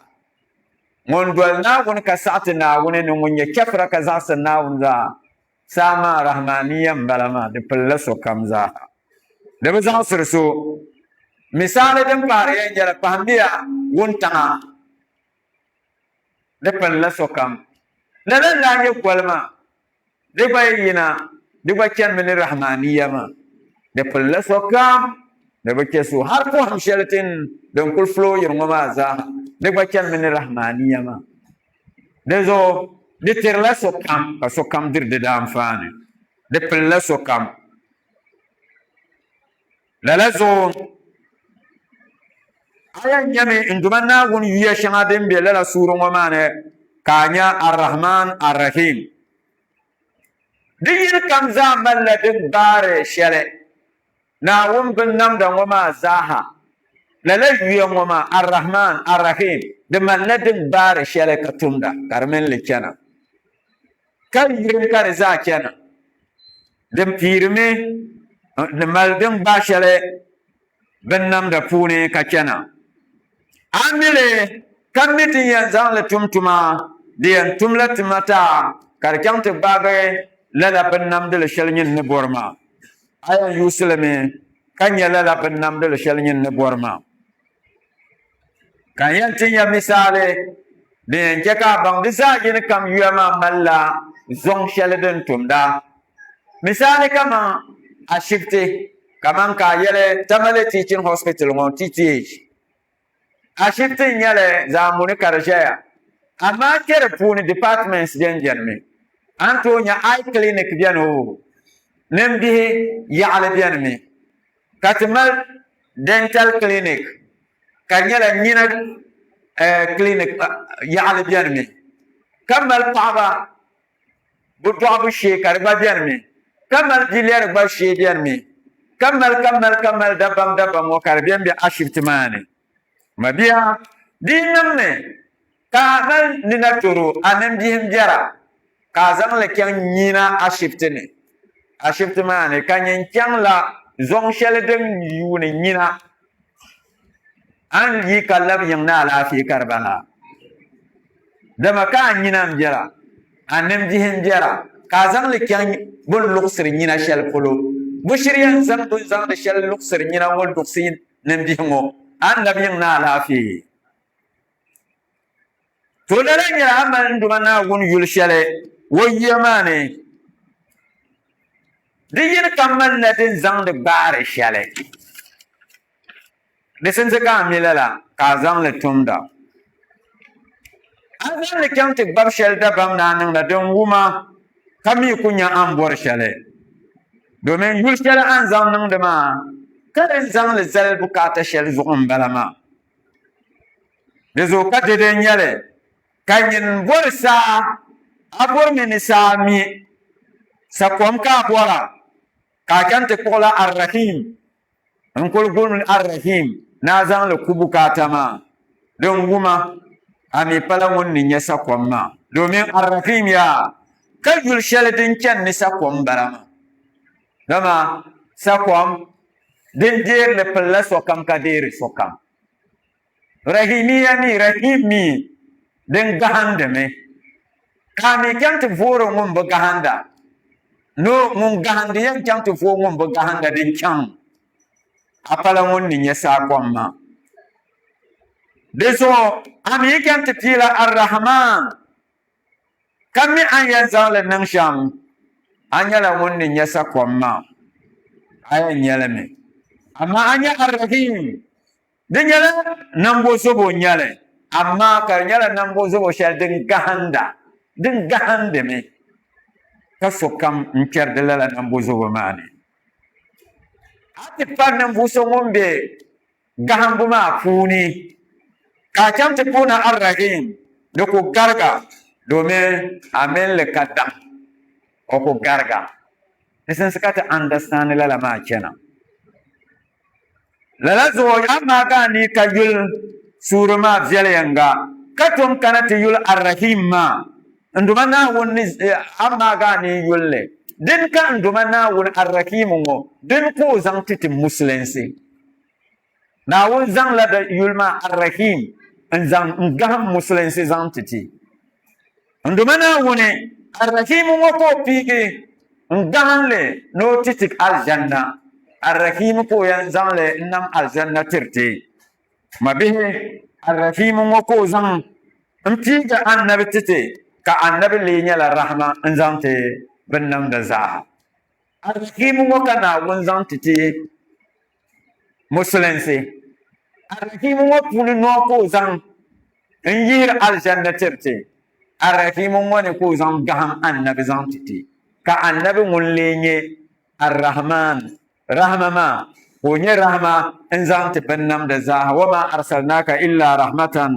Ŋun doli Naawuni ka saɣiti Naawuni ni ŋun nyɛ chɛfira ka zaɣisiri Naawuni zaa, saa maa Rahmaniya m-bala maa, di pilila sokam zaa. Di bi zaɣisiri so. Misaali din pahiri yɛn nyɛla, pahimmiya wuntaŋa, di pilila sokam. Lala n-daa nyɛ goli maa. Di gba yi yina, di gba chanimi ni Rahmaniya maa. Di pilila sokam, di bi chɛ so. Hali pɔhim shɛli ti ni din kuli flooyiri ŋɔ maa zaaha, di gba chanimi ni Rahmaniya maa. Di zuɣu di tirila sokam ka sokam diri di daanfaani. Di pilila sokam. Lala zuɣu a yɛn nyami n Duuma Naawuni yuya shɛŋa din be lala suura ŋɔ maa ni ka a nya Ar-Rahman Ar-Rahim. Di yini kam zaa malila din gbaari shɛli Naawuni binnamda ŋɔ maa zaaha. Lala yuya ŋɔ maa Ar-Rahman Ar-Rahim di malila din gbaari shɛli ka tumda ka di mini li chana. Ka yirim ka di zaa chana. Din piirimi ni mali din gbaai shɛli binnamda puuni ka chana. A mi li ka mi ti yɛn zaŋ li tum tuma, di yɛn tumla tuma taa ka di chaŋ ti gbaagi lala binnamdili shɛli nyin ni bɔri maa. A yɛn yuusi li mi ka nya lala binnamdili shɛli nyin ni bɔri maa. Ka n yɛn tin ya misaali din yɛn chɛ ka a baŋ di zaa yini kam yuya maa malila zɔŋ shɛli din tumda. Misaali kaman ashibiti, kaman ka a yɛli Tamale Teaching Hospital ŋɔ, TTH. Ashibiti n-nyɛ li zaamuni ka di ʒɛya, amaa kpe di puuni departments beni beni mi. A ni tooi nya eye clinic beni o, nimbihi yaɣili beni mi. Ka ti mali dental clinic ka di nyɛla nyina clinic yaɣili beni mi ka mali paɣaba bi dɔɣibu shee ka di gba beni mi ka mali biliɛri gba shee beni mi ka mali ka mali ka mali dabam dabam ŋɔ ka di beni be ashibiti maa ni. Mabia di yi niŋmi ka a mali nina toro a nimbihi m-biɛra ka a zaŋ li chaŋ nyina ashibiti ni. Ashibiti maa ni ka nyin chaŋ la zɔŋ shɛli din yuuni nyina a ni yi ka labi yiŋ ni alaafee ka di bala. Dama ka a nyina m-biɛra, a nimbihi m-biɛra ka a zaŋ li chaŋ bɛ ni luɣisiri nyina shɛli polo. Bɛ shiri yɛn zaŋ bɛ ni zaŋdi shɛli luɣisiri nyina ŋɔ luɣisi nimbihi ŋɔ, a ni labi yiŋ ni alaafee. To lala nyɛla a mali n Duuma Naawuni yuli shɛli o yuya maa ni. Di yini kam malila din zaŋdi gbaari shɛli. Di simsi ka a mi lala ka a zaŋ li tumda. A zaŋ li chaŋ ti gbabi shɛli dabam ni a niŋda din wuma ka mi ku nya a ni bɔri shɛli. Domin yuli shɛli a ni zaŋ niŋdi maa ka din zaŋ li zali bukaata shɛli zuɣu m-bala maa. Di zuɣu ka dɛde n-nyɛ li ka nyin bɔri saa, a bɔrimi ni saa mi, sakom ka a bɔra ka a chaŋ ti kpuɣila Ar-Rahim N kul guni Ar-Rahim ni a zaŋ li ku bukaata maa, din wuma, a mi pala ŋun ni nya sakom maa. Domin Ar-Rahim yaa ka yuli shɛli din chani ni sakom m-bala maa. Dama sakom din deeri li pilila sokam ka deeri sokam. Rahimiya mi, Rahim mi din gahindimi, ka a mi chaŋ ti voori ŋun bi gahinda. No, ŋun gahindi yɛn chaŋ ti vooi ŋun bi gahinda din chaŋ, a pala ŋun ni nya saakɔm maa. Di zuɣu a mi yi chaŋ ti piila Ar-Rahman, ka mi a ni yɛn zaŋ li niŋ shɛm, a nyɛla ŋun ni nya sakom maa, a yɛn nya li mi. Amaa a nya Ar-Rahim, Di nyɛla nambozobo n-nyɛ li, amaa ka di nyɛla nambozobo shɛli din gahinda, din gahindimi ka sokam n-kpɛri di lala nambozobo maa ni. A ti pa ninvuɣ so ŋun be gahimbu maa puuni, ka a chaŋ ti puuni Ar-Rahim, di ku gariga domin a mini li ka daŋ, o ku gariga. Di simsi ka ti understand lala maa chana. Lala zuɣu amaa ka a ni ka yuli suuri maa viɛliyɛŋga, ka tom kana ti yuli Ar-Rahim maa, n Duuma Naawuni ni amaa ka a ni yuli li, dini ka n Duuma Naawuni Ar-Rahim ŋɔ, dini ka o zaŋ ti ti Musulinsi. Naawuni zaŋla di yuli maa Ar-Rahim n-zaŋ n-gahim Musulinsi zaŋ ti ti. N Duuma Naawuni, Ar-Rahiim ŋɔ ka o piigi n-gahim li ni o ti ti Alizanna. Ar-Rahiim ka o yɛn zaŋ li n-nam Alizanna tiri ti. Mabihi, Ar-Rahiim ŋɔ ka o zaŋ m-piigi Annabi ti ti, ka Annabi lee nyɛla rahima n-zaŋ ti binnamda zaaha. Ar-Rahiim ŋɔ ka Naawuni zaŋ ti ti Musulinsi. Ar-Rahiim ŋɔ puuni noo ka o zaŋ n-yihiri Alizanda tiri ti. Ar-Rahiim ŋɔ ni ka o zaŋ gahim Annabi zaŋ ti ti. Ka Annabi ŋun lee nyɛ Ar-Rahmaan, Rahma maa, ka o nyɛ rahma n-zaŋ ti binnamda zaaha, Wa maa arsalnaaka illaa rahmatan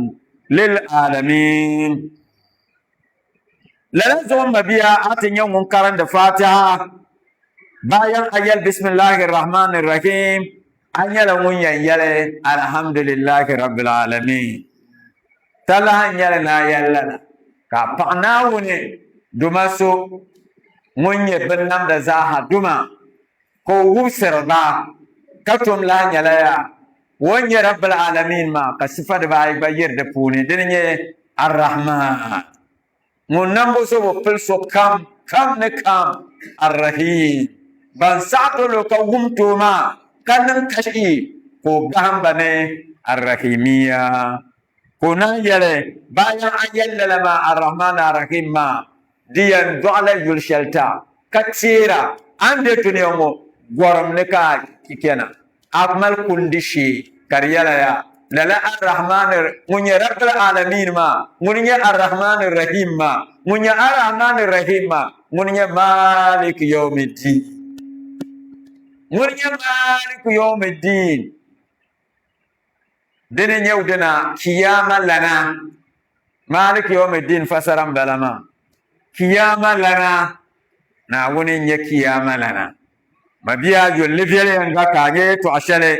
lil-aalamiin. Lala zuɣu m mabia a ti nyɛ ŋun karindi Fatiha bayan a yɛli Bismillahi Rahmani Rahim a nyɛla ŋun yɛn yɛli Alhamdulillahi Rabbil Alamin. Talahi n-nyɛli ni a yɛli lala ka a paɣi Naawuni Duuma so ŋun nyɛ binnamda zaaha Duuma ka o wubisiri ba ka tom lahi nyɛla yaa o ni nyɛ Rabbil Alamin maa ka sifa dibaayi gba yiri di puuni dini nyɛ Ar-Rahman ŋun nambo zobo pili so kam kam ni kam Ar-Rahim ban saɣi doli o ka wum ti o maa ka niŋ kashi ka o gahim ba ni Ar-Rahimiya ka o naan yɛli bayan a yɛli lala maa Ar-Rahman Ar-Rahim maa di yɛn dɔɣila yuli shɛli ti a ka teera a ni be dunia ŋɔ gɔrim ni ka a chana a mali kundi shee ka di yɛla yaa lala Ar-Rahman ŋun nyɛ Rabbil Aalamiin maa ŋuni nyɛ Ar-Rahman Ar-Rahim maa ŋun nyɛ Ar-Rahman Ar-Rahim maa ŋuni nyɛ Malik Yawmiddin ŋuni nyɛ Malik Yawmiddin Dini n-nyɛ dina Kiyama lana, Maaliki yawmiddin fasara m-bala maa. Kiyama lana, Naawuni n-nyɛ Kiyama lana. Mabia yulli viɛliyɛŋga ka a nya yɛtɔɣ shɛli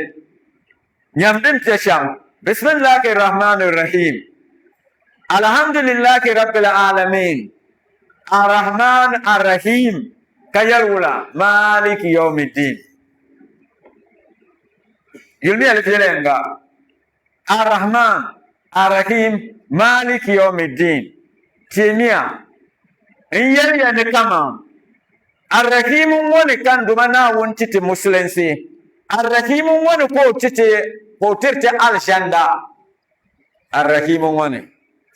nyam din kpe shɛm. Bismillahi Rahmani Rahim. Alhamdulillahi Rabbil Alamin. Ar-Rahman Ar-Rahim. Ka yɛli wula? Maaliki yawmiddin. Yulmiya li viɛlɛŋga, Ar-Rahman, Ar-Rahim, Maaliki Yawmiddin. Teemiya, n yɛli ya ni kaman Ar-Rahim ŋɔ ni ka n Duuma Naawuni ti ti Musulinsi, Ar-Rahim ŋɔ ni ka o ti ti, ka o tiri ti Alizanda, Ar-Rahim ŋɔ ni.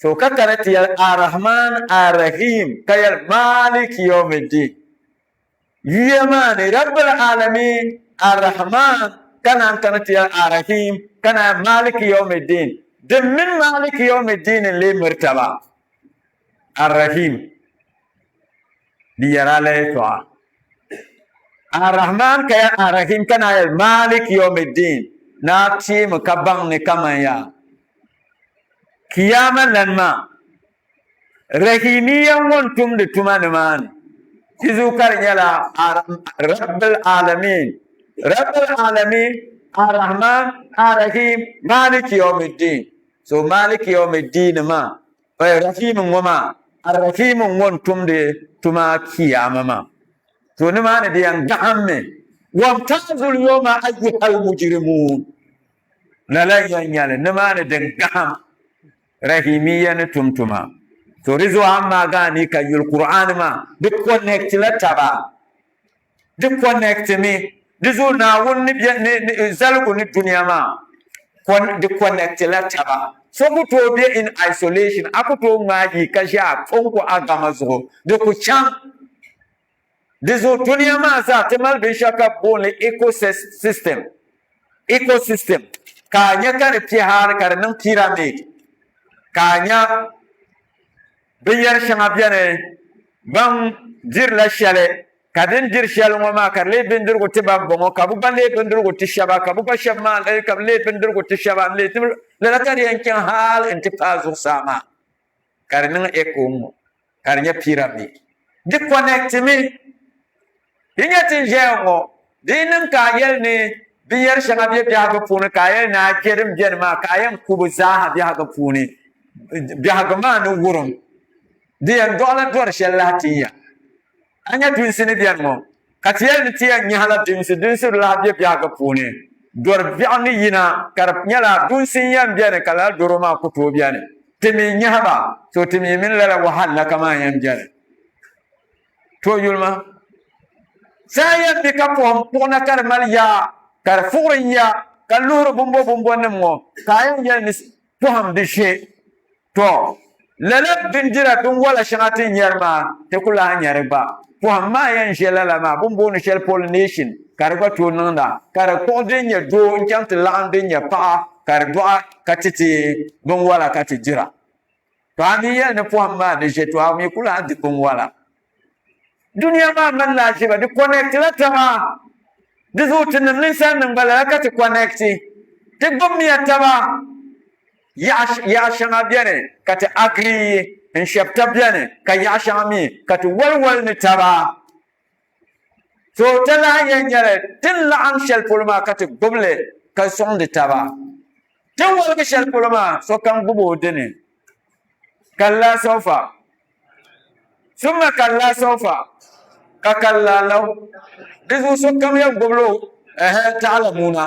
So ka kana ti yɛli Ar-Rahman, Ar-Rahim, ka yɛli Maaliki Yawmiddin. Yuya maa ni Rabbil Alamin, Ar-Rahman, ka naan kana ti yɛli Ar-Rahim, ka naan Maliki Yawmiddin. Din mini Maliki Yawmiddin n-lee miri taba. Ar-Rahim di yɛri a la yɛltɔɣa. Ar-Rahman ka yɛli Ar-Rahim ka naan yɛli Maliki Yawmiddin. Naa teemi ka baŋ ni kaman yaa Kiyama lan maa Rahimiya ŋun tumdi tuma nimaani. Ti zuɣu ka di nyɛla Rabbil Alamin. Rabbil Alamin, Ar-Rahman, Ar-Rahim, Maliki Yawmiddin. So Maliki Yawmiddin maa, eh, Rahim ŋɔ maa, Ar-Rahim ŋun tumdi tuma kiyama maa. To nimaani di yɛn gahimmi. Wamtazul yawma ayyuhal mujrimun. Lala n-yɛn nyɛli nimaani din gahim. Rahimiya ni tum tuma. To di zuɣu a ni maa gaani ka yuli Qur'an maa, di connect la taba. Di connect mi. Di zuɣu Naawuni ni bɛ ni ni zaligu ni dunia maa con di connect la taba. So ku tooi be in isolation, a ku tooi ŋmaai yi ka ʒe a kɔŋko a gama zuɣu. Di ku chaŋ. Di zuɣu dunia maa zaa ti mali binshɛɣu ka bɛ booni li ecosystem, ecosystem, ka a nya ka di piɛ hali ka di niŋ pyramid, ka a nya binyɛri shɛŋa beni ban dirila shɛli ka din diri shɛli ŋɔ maa ka di leei bindirigu ti ban bɔŋɔ ka bɛ gba leei bindirigu ti shɛba ka bɛ gba shɛba maa ka bɛ leei bindirigu ti shɛba n-leei ti lala ka di yɛn chaŋ hali nti paai zuɣusaa maa. ka di niŋ echo ŋ-ŋɔ ka di nyɛ pyramid. Di connect mi. Di nyɛ ti ni ʒɛya ŋɔ, di yi niŋ ka a yɛli ni binyɛr shɛŋa be biɛhigu puuni ka a yɛli ni a je din beni maa ka a yɛn ku bɛ zaaha biɛhigu puuni, biɛhigu maa ni wurim. Di yɛn dɔɣila dɔri shɛli lahi tin ya. A nya dunsi ni beni ŋɔ, ka ti yɛli ni ti yɛn nyahila dunsi, dunsi di lahi be biɛhigu puuni. Dɔri biɛɣu ni yina ka di nyɛla dunsi n-yɛn beni ka lala dɔro maa ku tooi beni. Ti mi nyahi ba, to ti mi mini lala wahalaka maa yɛn beni. To yuli ma, saa yɛn mi ka pɔhim kpuɣi na ka di mali yaa, ka di fuɣiri n ya, ka luhiri bumbo bumbo nim ŋɔ, ka a yɛn yɛli ni pɔhim di she. Tɔ! Lala bindira binwala shɛŋa ti ni nyari maa, ti ku lahi nya di gba. Pɔhim maa yɛn ʒe lala maa, bɛ ni booni shɛli pollination, ka di gba tooi niŋda, ka di kpuɣi din nyɛ doo n-chaŋ ti laɣim din nyɛ paɣa, ka di dɔɣi ka ti ti binwala ka ti dira. Tɔ! A mi yɛli ni pɔhim maa ni ʒe, tɔ a mi ku lahi di binwala. Dunia maa malila aʒiba, di connect la taba. Di zuɣu tinim ninsalinima gba lala ka ti connect. Ti gbubimiya taba. Yaɣa shɛŋa beni ka ti agree n shɛbi tab beni ka yaɣa shɛŋa mi ka ti wali wali ni taba. So ti lahi yɛn nyɛli ti ni laɣim shɛli polo maa ka ti gbubi li ka sɔŋdi taba. Ti ni woligi shɛli polo maa sokam gbubi o dini. Kalla sawfa summa kalla sawfa ka kalla law. Di zuɣu sokam yɛn gbubila o ɛhɛ ta'alamuuna.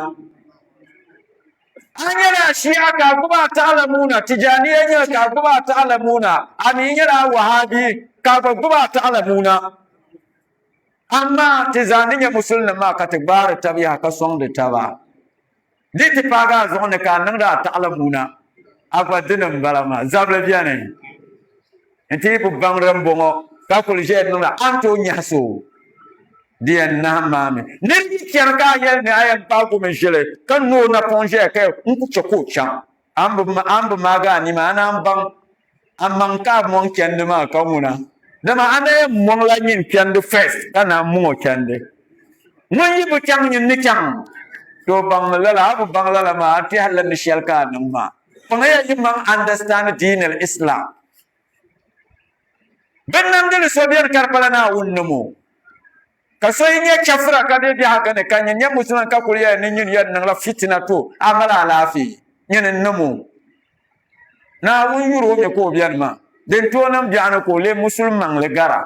A nyɛla Shia ka a gbubi a ta'alamuuna, Tijaniya nyɛla ka a gbubi a ta'alamuuna, a mi nyɛla Wahabi ka a gba gbubi a ta'alamuuna. Amaa ti zaa ni nyɛ musulinima maa ka ti gbaari taba yaha ka sɔŋdi taba. Di ti paagi a zuɣu ni ka a niŋdi a taɣilamuuna, a gba dini m-bala maa. Zabili beni nti yi bi baŋ dimbɔŋɔ ka kuli ʒiya niŋda, a ni tooi nyaɣis o. Di yɛn nahim maa mi. Nir yi chani ka a yɛli ni a yɛn gbaagi o mi ʒili ka no o napɔŋ ʒiya ka yɛli, N ku chɛ ka o chaŋ. A ni bi maagi a nima, a naan baŋ amaŋ ka a mɔŋ chandi maa ka ŋuna. Dama a na yɛn mɔŋla nyin chandi first ka naan mɔŋ o chandi. Ŋun yi bi chaŋ nyin ni chaŋ. To baŋmi lala, a bi baŋ lala maa a tɛhirila ni shɛli ka a niŋ maa. Kpaŋya yi maŋ understand diin al-Islam. Binnamdili so beni ka di pala Naawuni ni mo. Ka so yi nyɛ chɛfura ka be biɛhigu ni, ka nyin nyɛ musulman ka kuli yɛli ni nyin yɛn niŋla fitina to a mali alaafee, nyini n-niŋ o. Naawuni yuri o mi ka o beni maa. Din tooi niŋ biɛɣu ni ka o lee musulim maŋli gara.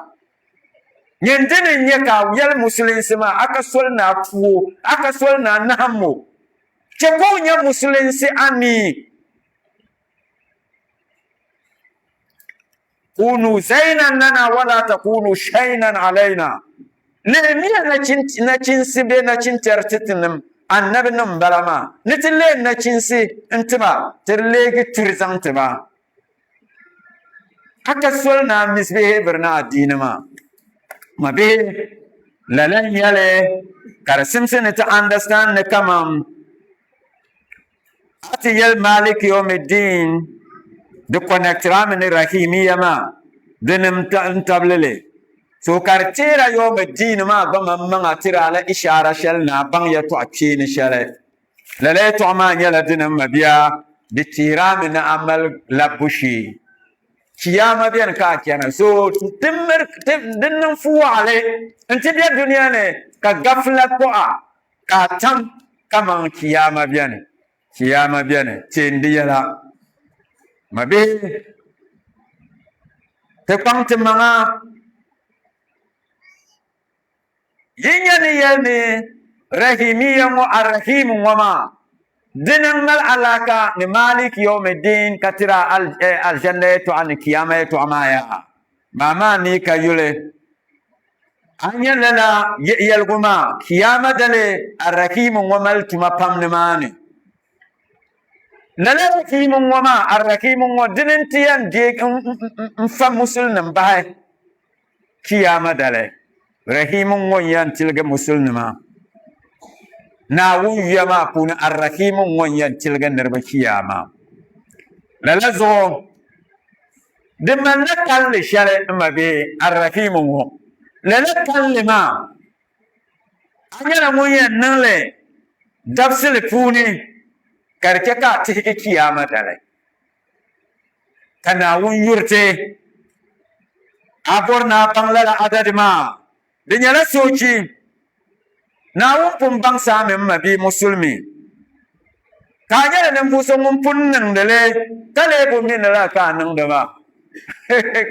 Nyin dini n-nyɛ ka a yɛli musulinsi maa a ka soli ni a ku o, a ka soli ni a nahim o. Chɛ ka o nyɛ musulinsi a mi. Kunu zainan lana wala takunu shainan alaina. Lihimiya nachinsi bee nachintɛri ti tinim annabinim m-bala maa, ni ti leei nachinsi n-ti ba, ti di leegi turi zaŋ ti ba. A ka soli ni a misbeheeviri ni adiini maa. Ma bihi. Lala n-nyɛli ka di simsi ni ti understand ni kaman a ti yɛli Malik Yawmiddin di connectirami ni Rahimiya maa dini n-tabili li. So ka di teera Yawmiddin maa gba maŋmaŋa tiri a la ishaara shɛli ni a baŋ yɛtɔɣ kpeeni shɛli. Lala yɛtɔɣa maa nyɛla dini m mabia di teerami ni a mali labbu shee. Chiyaama beni ka a chana. So din niŋ fuwaɣili nti be dunia ni ka gafila kpuɣ a ka a tam kaman chiyaama beni. Chiyaama beni, teem di yɛla. Mabihi, ti kpaŋ ti maŋa. Yi nya ni yɛli ni Rahimiya ŋɔ Ar-Rahim ŋɔ maa, dini m-mali alaaka ni Malik Yawmiddin ka tiri a Aljanna yɛtɔɣa ni Kiyama yɛtɔɣa maa yaa? Maa maa mi ka yuli. A nya lala yɛligu maa, Kiyama dali Ar-Rahim ŋɔ mali tuma pam nimaani. Lala Rahim ŋɔ maa, Ar-Rahim ŋɔ, dini n-ti yɛn deei n-fa Musulinim bahi. Chiyaama dali, Rahiim ŋ-ŋɔ n-yɛn tiligi Musulinima. Naawuni yuya maa puuni Ar-Rahiim ŋ-ŋɔ n-yɛn tiligi niriba Chiyaama. Lala zuɣu, di malila kalinli shɛli m ma bee Ar-Rahiim ŋɔ. Lala kalinli maa, a nyɛla ŋun yɛn niŋ li dabisili puuni ka di chɛ ka a tihigi Chiyaama dali. Ka Naawuni yuri ti. A bɔri ni a baŋ lala adadi maa? Di nyɛla soochi. Naawuni pun baŋsi a mi m mabia Musulimi, ka a nyɛla ninvuɣ so ŋun pun niŋdi li ka lee bi mi ni lala ka a niŋdi maa.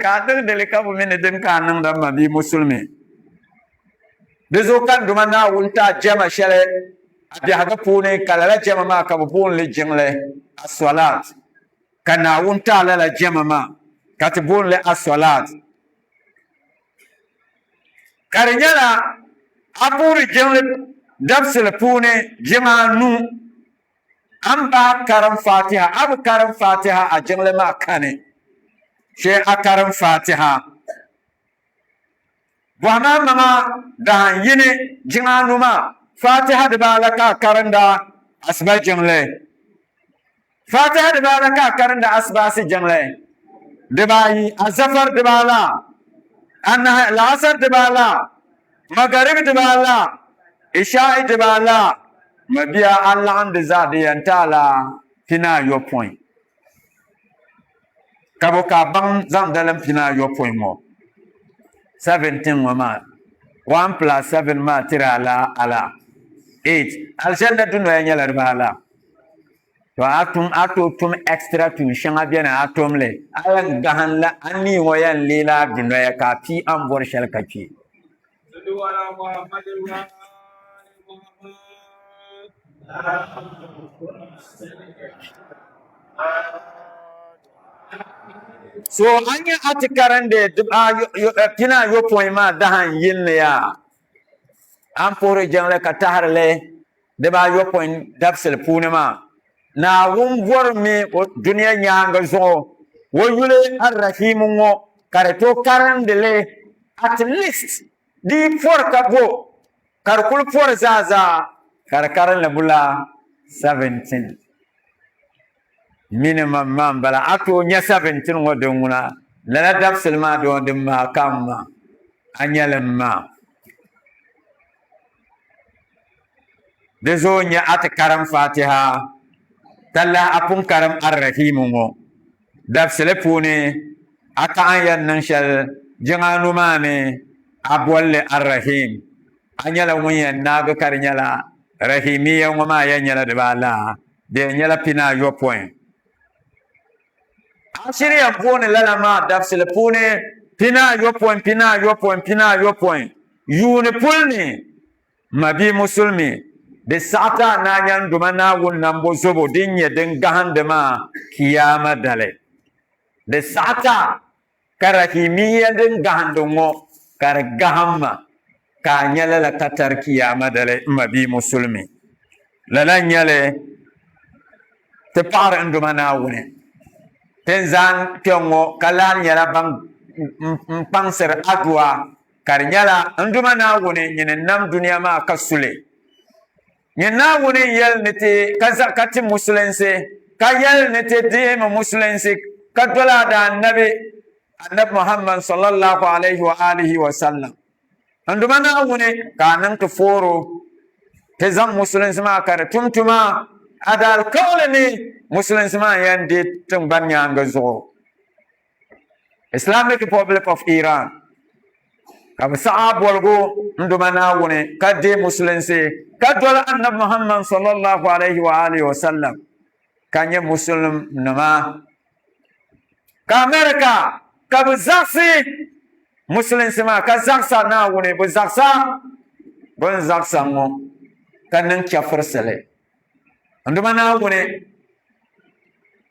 Ka a niŋdi li ka bi mi ni dini ka a niŋda m mabia Musulimi. Di zuɣu ka n Duuma Naawuni ti a jɛma shɛli a biɛhigu puuni, ka lala jɛma maa ka bɛ booni li jiŋli, as-salat. Ka Naawuni ti a lala jɛma maa ka ti booni li as-salat. Ka di nyɛla a puhiri jiŋli dabisili puuni jiŋa anu, a ni bahi karim Fatiha, a bi karim Fatiha a jiŋli maa kani shee a karim Fatiha. Bɔhimi a maŋa dahin yini jiŋa anu maa, Fatiha dibaala ka a karinda asiba jiŋli, Fatiha dibaala ka a karinda asibaasi jiŋli, dibaayi azafar dibaala, anahi laasar dibaala, magarib dibaala, isha'i dibaala, mabia a laɣim di zaa di yɛn ti a la pinaayopɔin. Ka bo ka a baŋ zaŋ dalim pinaayopɔin ŋɔ 17 ŋɔ maa 1 plus 7 maa tiri a la ala 8 alijanna dunoya nyɛla dibaa ala to a tum a tooi tum extra tuun shɛŋa bɛni a tum li a yɛn gahim la a nii ŋɔ yɛn leela a dunoya ka a pii a ni bɔri shɛli ka kpe. So a nya a ti karindi pinaayopɔin maa dahin yini yaa, a ni puhiri jiŋli ka tahiri li dibaayopɔin dabisili puuni maa, Naawuni bɔrimi o dunia nyaaŋa zuɣu o yuli Ar-Rahiim ŋɔ ka di tooi karindi li at least di yi pɔri ka bo ka di kuli pɔri zaa zaa ka di karinli bula 17 minimum maa m-bala a tooi nya 17 ŋɔ din ŋuna lala dabisili maa doo din maa kam maa a nya li m-maa di zuɣu n-nyɛ a ti karim Fatiha ka lahi a pun karim Ar-Rahim ŋɔ dabisili puuni a ka a ni yɛn niŋ shɛli jiŋa anu maa ni a boli li Ar-Rahim a nyɛla ŋun yɛn naagi ka di nyɛla Rahimiya ŋɔ maa yɛn nyɛla dibaala di yɛn nyɛla pinaayopɔin. A shiri yɛn booni lala maa dabisili puuni pinaayopɔin pinaayopɔin pinaayopɔin yuuni puli ni. Mabia Musulimi, di saɣi ti a Naanyanduma Naawuni nambo zobo din nyɛ din gahindi maa Kiyaama dali. Di saɣi ti a ka Rahimiya din gahindi ŋɔ ka di gahim ma ka a nya lala katari Kiyaama dali m mabia Musulimi. Lala n-nyɛ li ti paɣiri n Duuma Naawuni. Ti ni zan kpe ŋ-ŋɔ ka lahi nyɛla ban kpaŋsiri adua. Ka di nyɛla, N Duuma Naawuni, nyini n-nam dunia maa ka su li. Nyin Naawuni n-yɛli ni ti ka za ka ti musulinsi, ka yɛli ni ti dihimi musulinsi ka doli a daannabi, Annabi Muhammad sallallahu alayhi wa alihi wa sallam. N Duuma Naawuni, ka a niŋ ti fooro ti zaŋ musulinsi maa ka di tum tuma a daalikauli ni musulinsi maa n-yɛn di tiŋgbani nyaaŋa zuɣu. Islamic Republic of Iran ka bi saɣi a boligu n Duuma Naawuni ka deei musulinsi ka doli Annabi Muhammad sallallahu alayhi wa alihi wa sallam ka nyɛ musulim nima. Ka America ka bi zaɣisi musulinsi maa ka zaɣisa Naawuni, bi zaɣisa bɛ ni zaɣisa ŋɔ ka niŋ chɛfurisili. N Duuma Naawuni,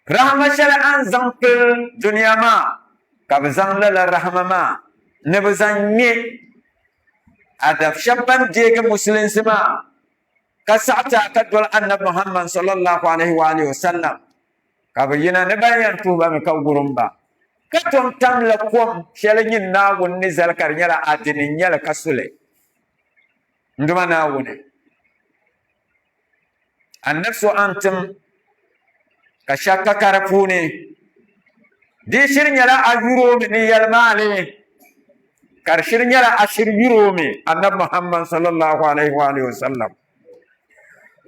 rahama shɛli a ni zaŋ pili dunia maa, ka bɛ zaŋ lala rahama maa ni bɛ zaŋ ŋme a dab shɛb bɛn deegi musulinsi maa ka saɣi ti a ka doli Anabi Muhammad sallallahu alaihi wa alihi wasallam, ka bɛ yina ni ban yɛn tuhi ba mi ka wurim ba, ka tom tamla kom shɛli nyin Naawuni ni zali ka di nyɛla a dini n-nyɛ li ka su li. N Duuma Naawuni, Annabi so a ni tim ka shakka ka di puuni, di shiri nyɛla a yuri o mi ni yɛlimaali, ka di shiri nyɛla a shiri yuri o mi, Annabi Muhammad sallallahu alaihi wa alihi wa sallam.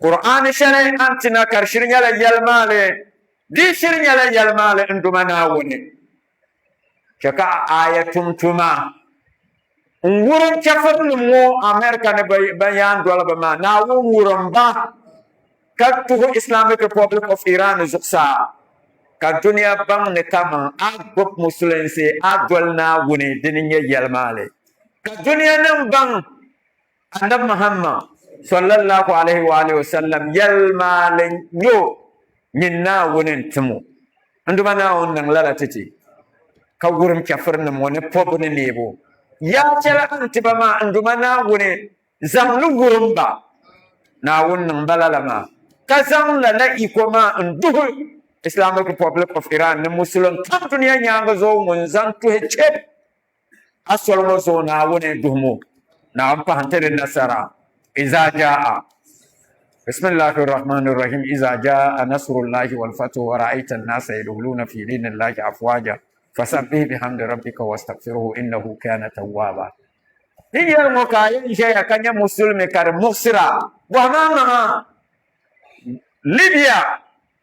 Qur'aani shɛli a ni ti na ka di shiri nyɛla yɛlimaali, di shiri nyɛla yɛlimaali n Duuma Naawuni. Chɛ ka a aaya tum tuma n-wurim chɛfirinim ŋɔ America ni ban yaan doli ba maa. Naawuni wurim ba ka tuhi Islamic Republic of Iran zuɣusaa ka dunia baŋ ni kaman a gbubi musulinsi a doli Naawuni dini n-nyɛ yɛlimaali ka dunianim baŋ Annabi Muhammad sallallahu alaihi wa alihi wasallam yɛlimaali n-nyɛ o nyin Naawuni n-tim o. N Duuma Naawuni niŋ lala ti ti, ka wurim chɛfirinim ŋɔ ni pɔbu ni neebu. Yaa chɛli a ni ti ba maa, n Duuma Naawuni, zaŋ li wurim ba. Naawuni niŋ ba lala maa, ka zaŋ lala iko maa n-duhi Islamic Republic of Iran ni Musulim kam dunia nyaaŋa zuɣu ŋun zaŋ tuhi chɛ A soli ŋɔ zuɣu Naawuni duhim o, Naawuni pahi n-ti di nasara. Iza jaa Bismillahi rahmani rahim Iza jaa nasrullahi wal fathu wa ra'aita an-nasa yadkhuluna fi dinillahi afwaja fasabbih bihamdi rabbika wastaghfirhu innahu kana tawwaba. Di yɛli ŋɔ ka a yɛn ʒɛya ka nyɛ musulimi ka di muɣisira bɔhim a maŋa Libya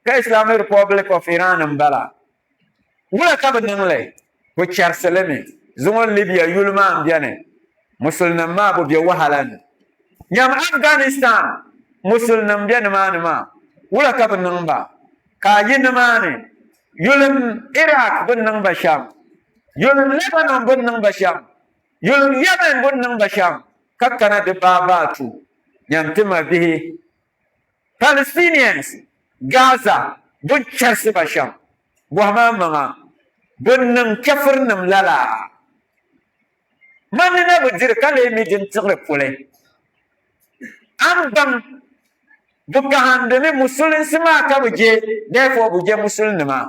ka Islamic Republic of Iran m-bala. Wula ka bɛ niŋ li? Bɛ chɛrisi li mi. Zuŋɔ Libya yuli maa m-beni. Musulinim maa bi be wahala ni. Nyam Afghanistan musulinim be nimaani maa. Wula ka bɛ niŋ ba? Ka a yi nimaani, yulim Iraq bɛ ni niŋ ba shɛm, yulim Lebanon bɛ ni niŋ ba shɛm, yulim Yemen bɛ ni niŋ ba shɛm, ka kana di baabaatu. Nyam ti mabihi Palestinians Gaza bɛ ni chɛrisi ba shɛm, bɔhim a maŋa, bɛ ni niŋ chɛfirinim lala? Man ni na bi diri ka lee mi din tiɣiri puli. A ni baŋ bɛ gahindimi musulinsi maa ka bɛ je, therefore bɛ je musulinima.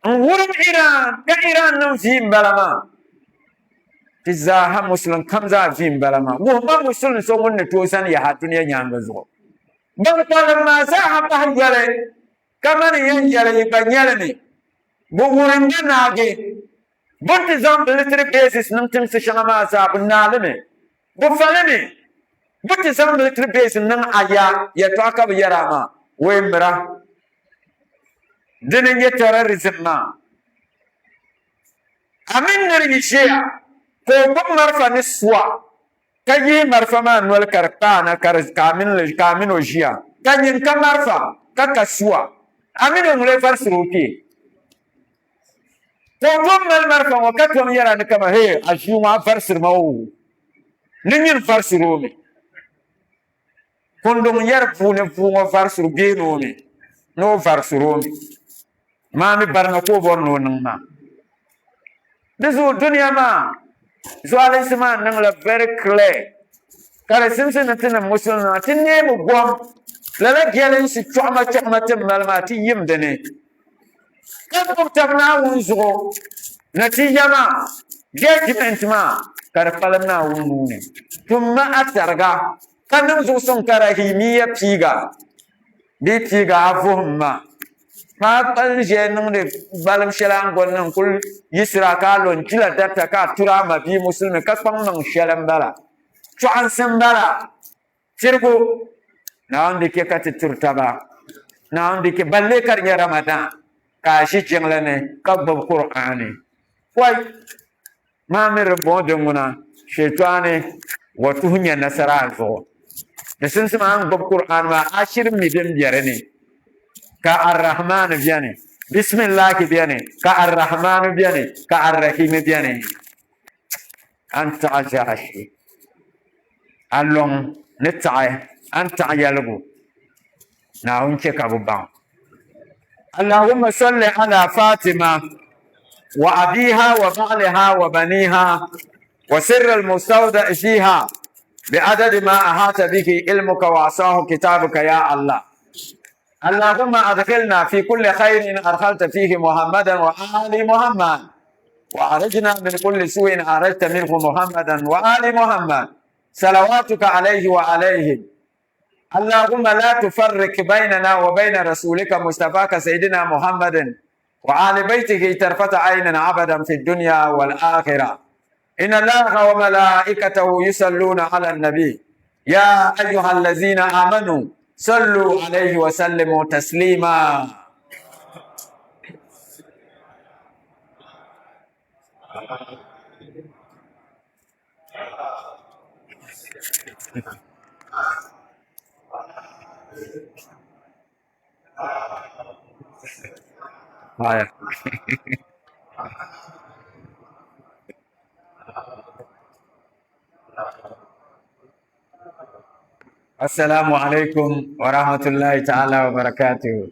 N wurim Iran ka Iran niŋ vi m-bala maa. Ti zaaha Musulim kam zaa vi m-bala maa. Wuhima Musulim so ŋun ni tooi zani yaha dunia nyaaŋa zuɣu. Ban kpalim maa zaaha bahi yoli ka mani yɛn yɛli yi gba nyɛli ni bɛ wurim ba naagi. Bɛ ni ti zaŋ military bases niŋ tiŋsi shɛŋa maa zaa bɛ naali mi. Bɛ fali mi. Bɛ ti zaŋ military base niŋ a ya yɛltɔɣa ka bɛ yɛri a maa, wee mira. Dini n-nyɛ terrorism maa. A mini nir yi ʒiya ka o gbubi marafa ni sua ka yihi marafa maa noli ka di kpaana ka a mini o ʒiya ka nyin ka marafa ka ka sua, a mini o ŋun varisiri o kpee. Ka o tom mali marafa ŋɔ ka tom yɛra ni kama, Hey, a ʒii ŋɔ a varisiri ma oo, ni nyin varisiri o mi. Kunduŋ yɛri puuni bua ŋɔ varisiri bee ni o mi ni o varisiri o mi. Maa mi barina ka o bɔri ni o niŋ maa. Di zuɣu dunia maa zualinsi maa niŋla very clear ka di simsi ni ti ni musulinima ti neemi gom lala jɛlinsi chɔɣima chɔɣima ti ni mali maa ti yim di ni ka gbubi tab Naawuni zuɣu. Natija maa, judgment maa, ka di kpalim Naawuni nuu ni. Tumma a tariga, ka niŋ zuɣusuŋ ka Rahimiya piiga bee piiga a vuhim ma. Ka a kpalim ʒiya niŋdi balim shɛli a ni goli niŋ kul yiɣisir a ka a lo n-jila darita ka a turi a mabia musulimi ka kpaŋ niŋ shɛli m-bala. Chɔɣinsi m-bala. Tirigu, Naawuni di chɛ ka ti turi taba. Naawuni di chɛ, balle ka di nyɛ Ramadan ka a ʒi jiŋli ni ka gbubi Kur'aani. Pɔi! Maa mi di bɔŋɔ din ŋuna, Shɛtɔani wa tuhi nya nasara a zuɣu. Di simsim a ni gbubi Kur'aani maa, a shiri mi din be di ni. Ka Ar-Rahmaani beni, Bisimillahi beni, ka Ar-Rahmaanu beni, ka Ar-Rahimi beni. A ni taɣi zaashee, a lɔŋ ni taɣi a ni taɣi yɛligu, Naawuni chɛ ka bɛ baŋ. Allahumma salli ala Fatima wa abiha wa ba'liha wa baniha wa sirri al-mustawda'i fiha bi adadi ma ahata bihi ilmuka wa asahu kitabuka ya Allah. Allahumma adkhilna fi kulli khairin adkhalta fihi Muhammadan wa ali Muhammad wa arijna min kulli su'in arajta minhu Muhammadan wa ali Muhammad. Salawatuka alayhi wa alayhim. Allahumma la tufarriq baynana wa bayna rasulika mustafaka sayyidina Muhammadin wa ali baytihi tarfata aynin abadan fi dunya wal akhirah. Inna Allaha wa malaikatahu yusalluna ala nabi ya ayyuha allazina amanu sallu alayhi wa sallimu taslima. Haya. Assalamu alaikum wa rahmatullahi ta'ala wa barakatuhu.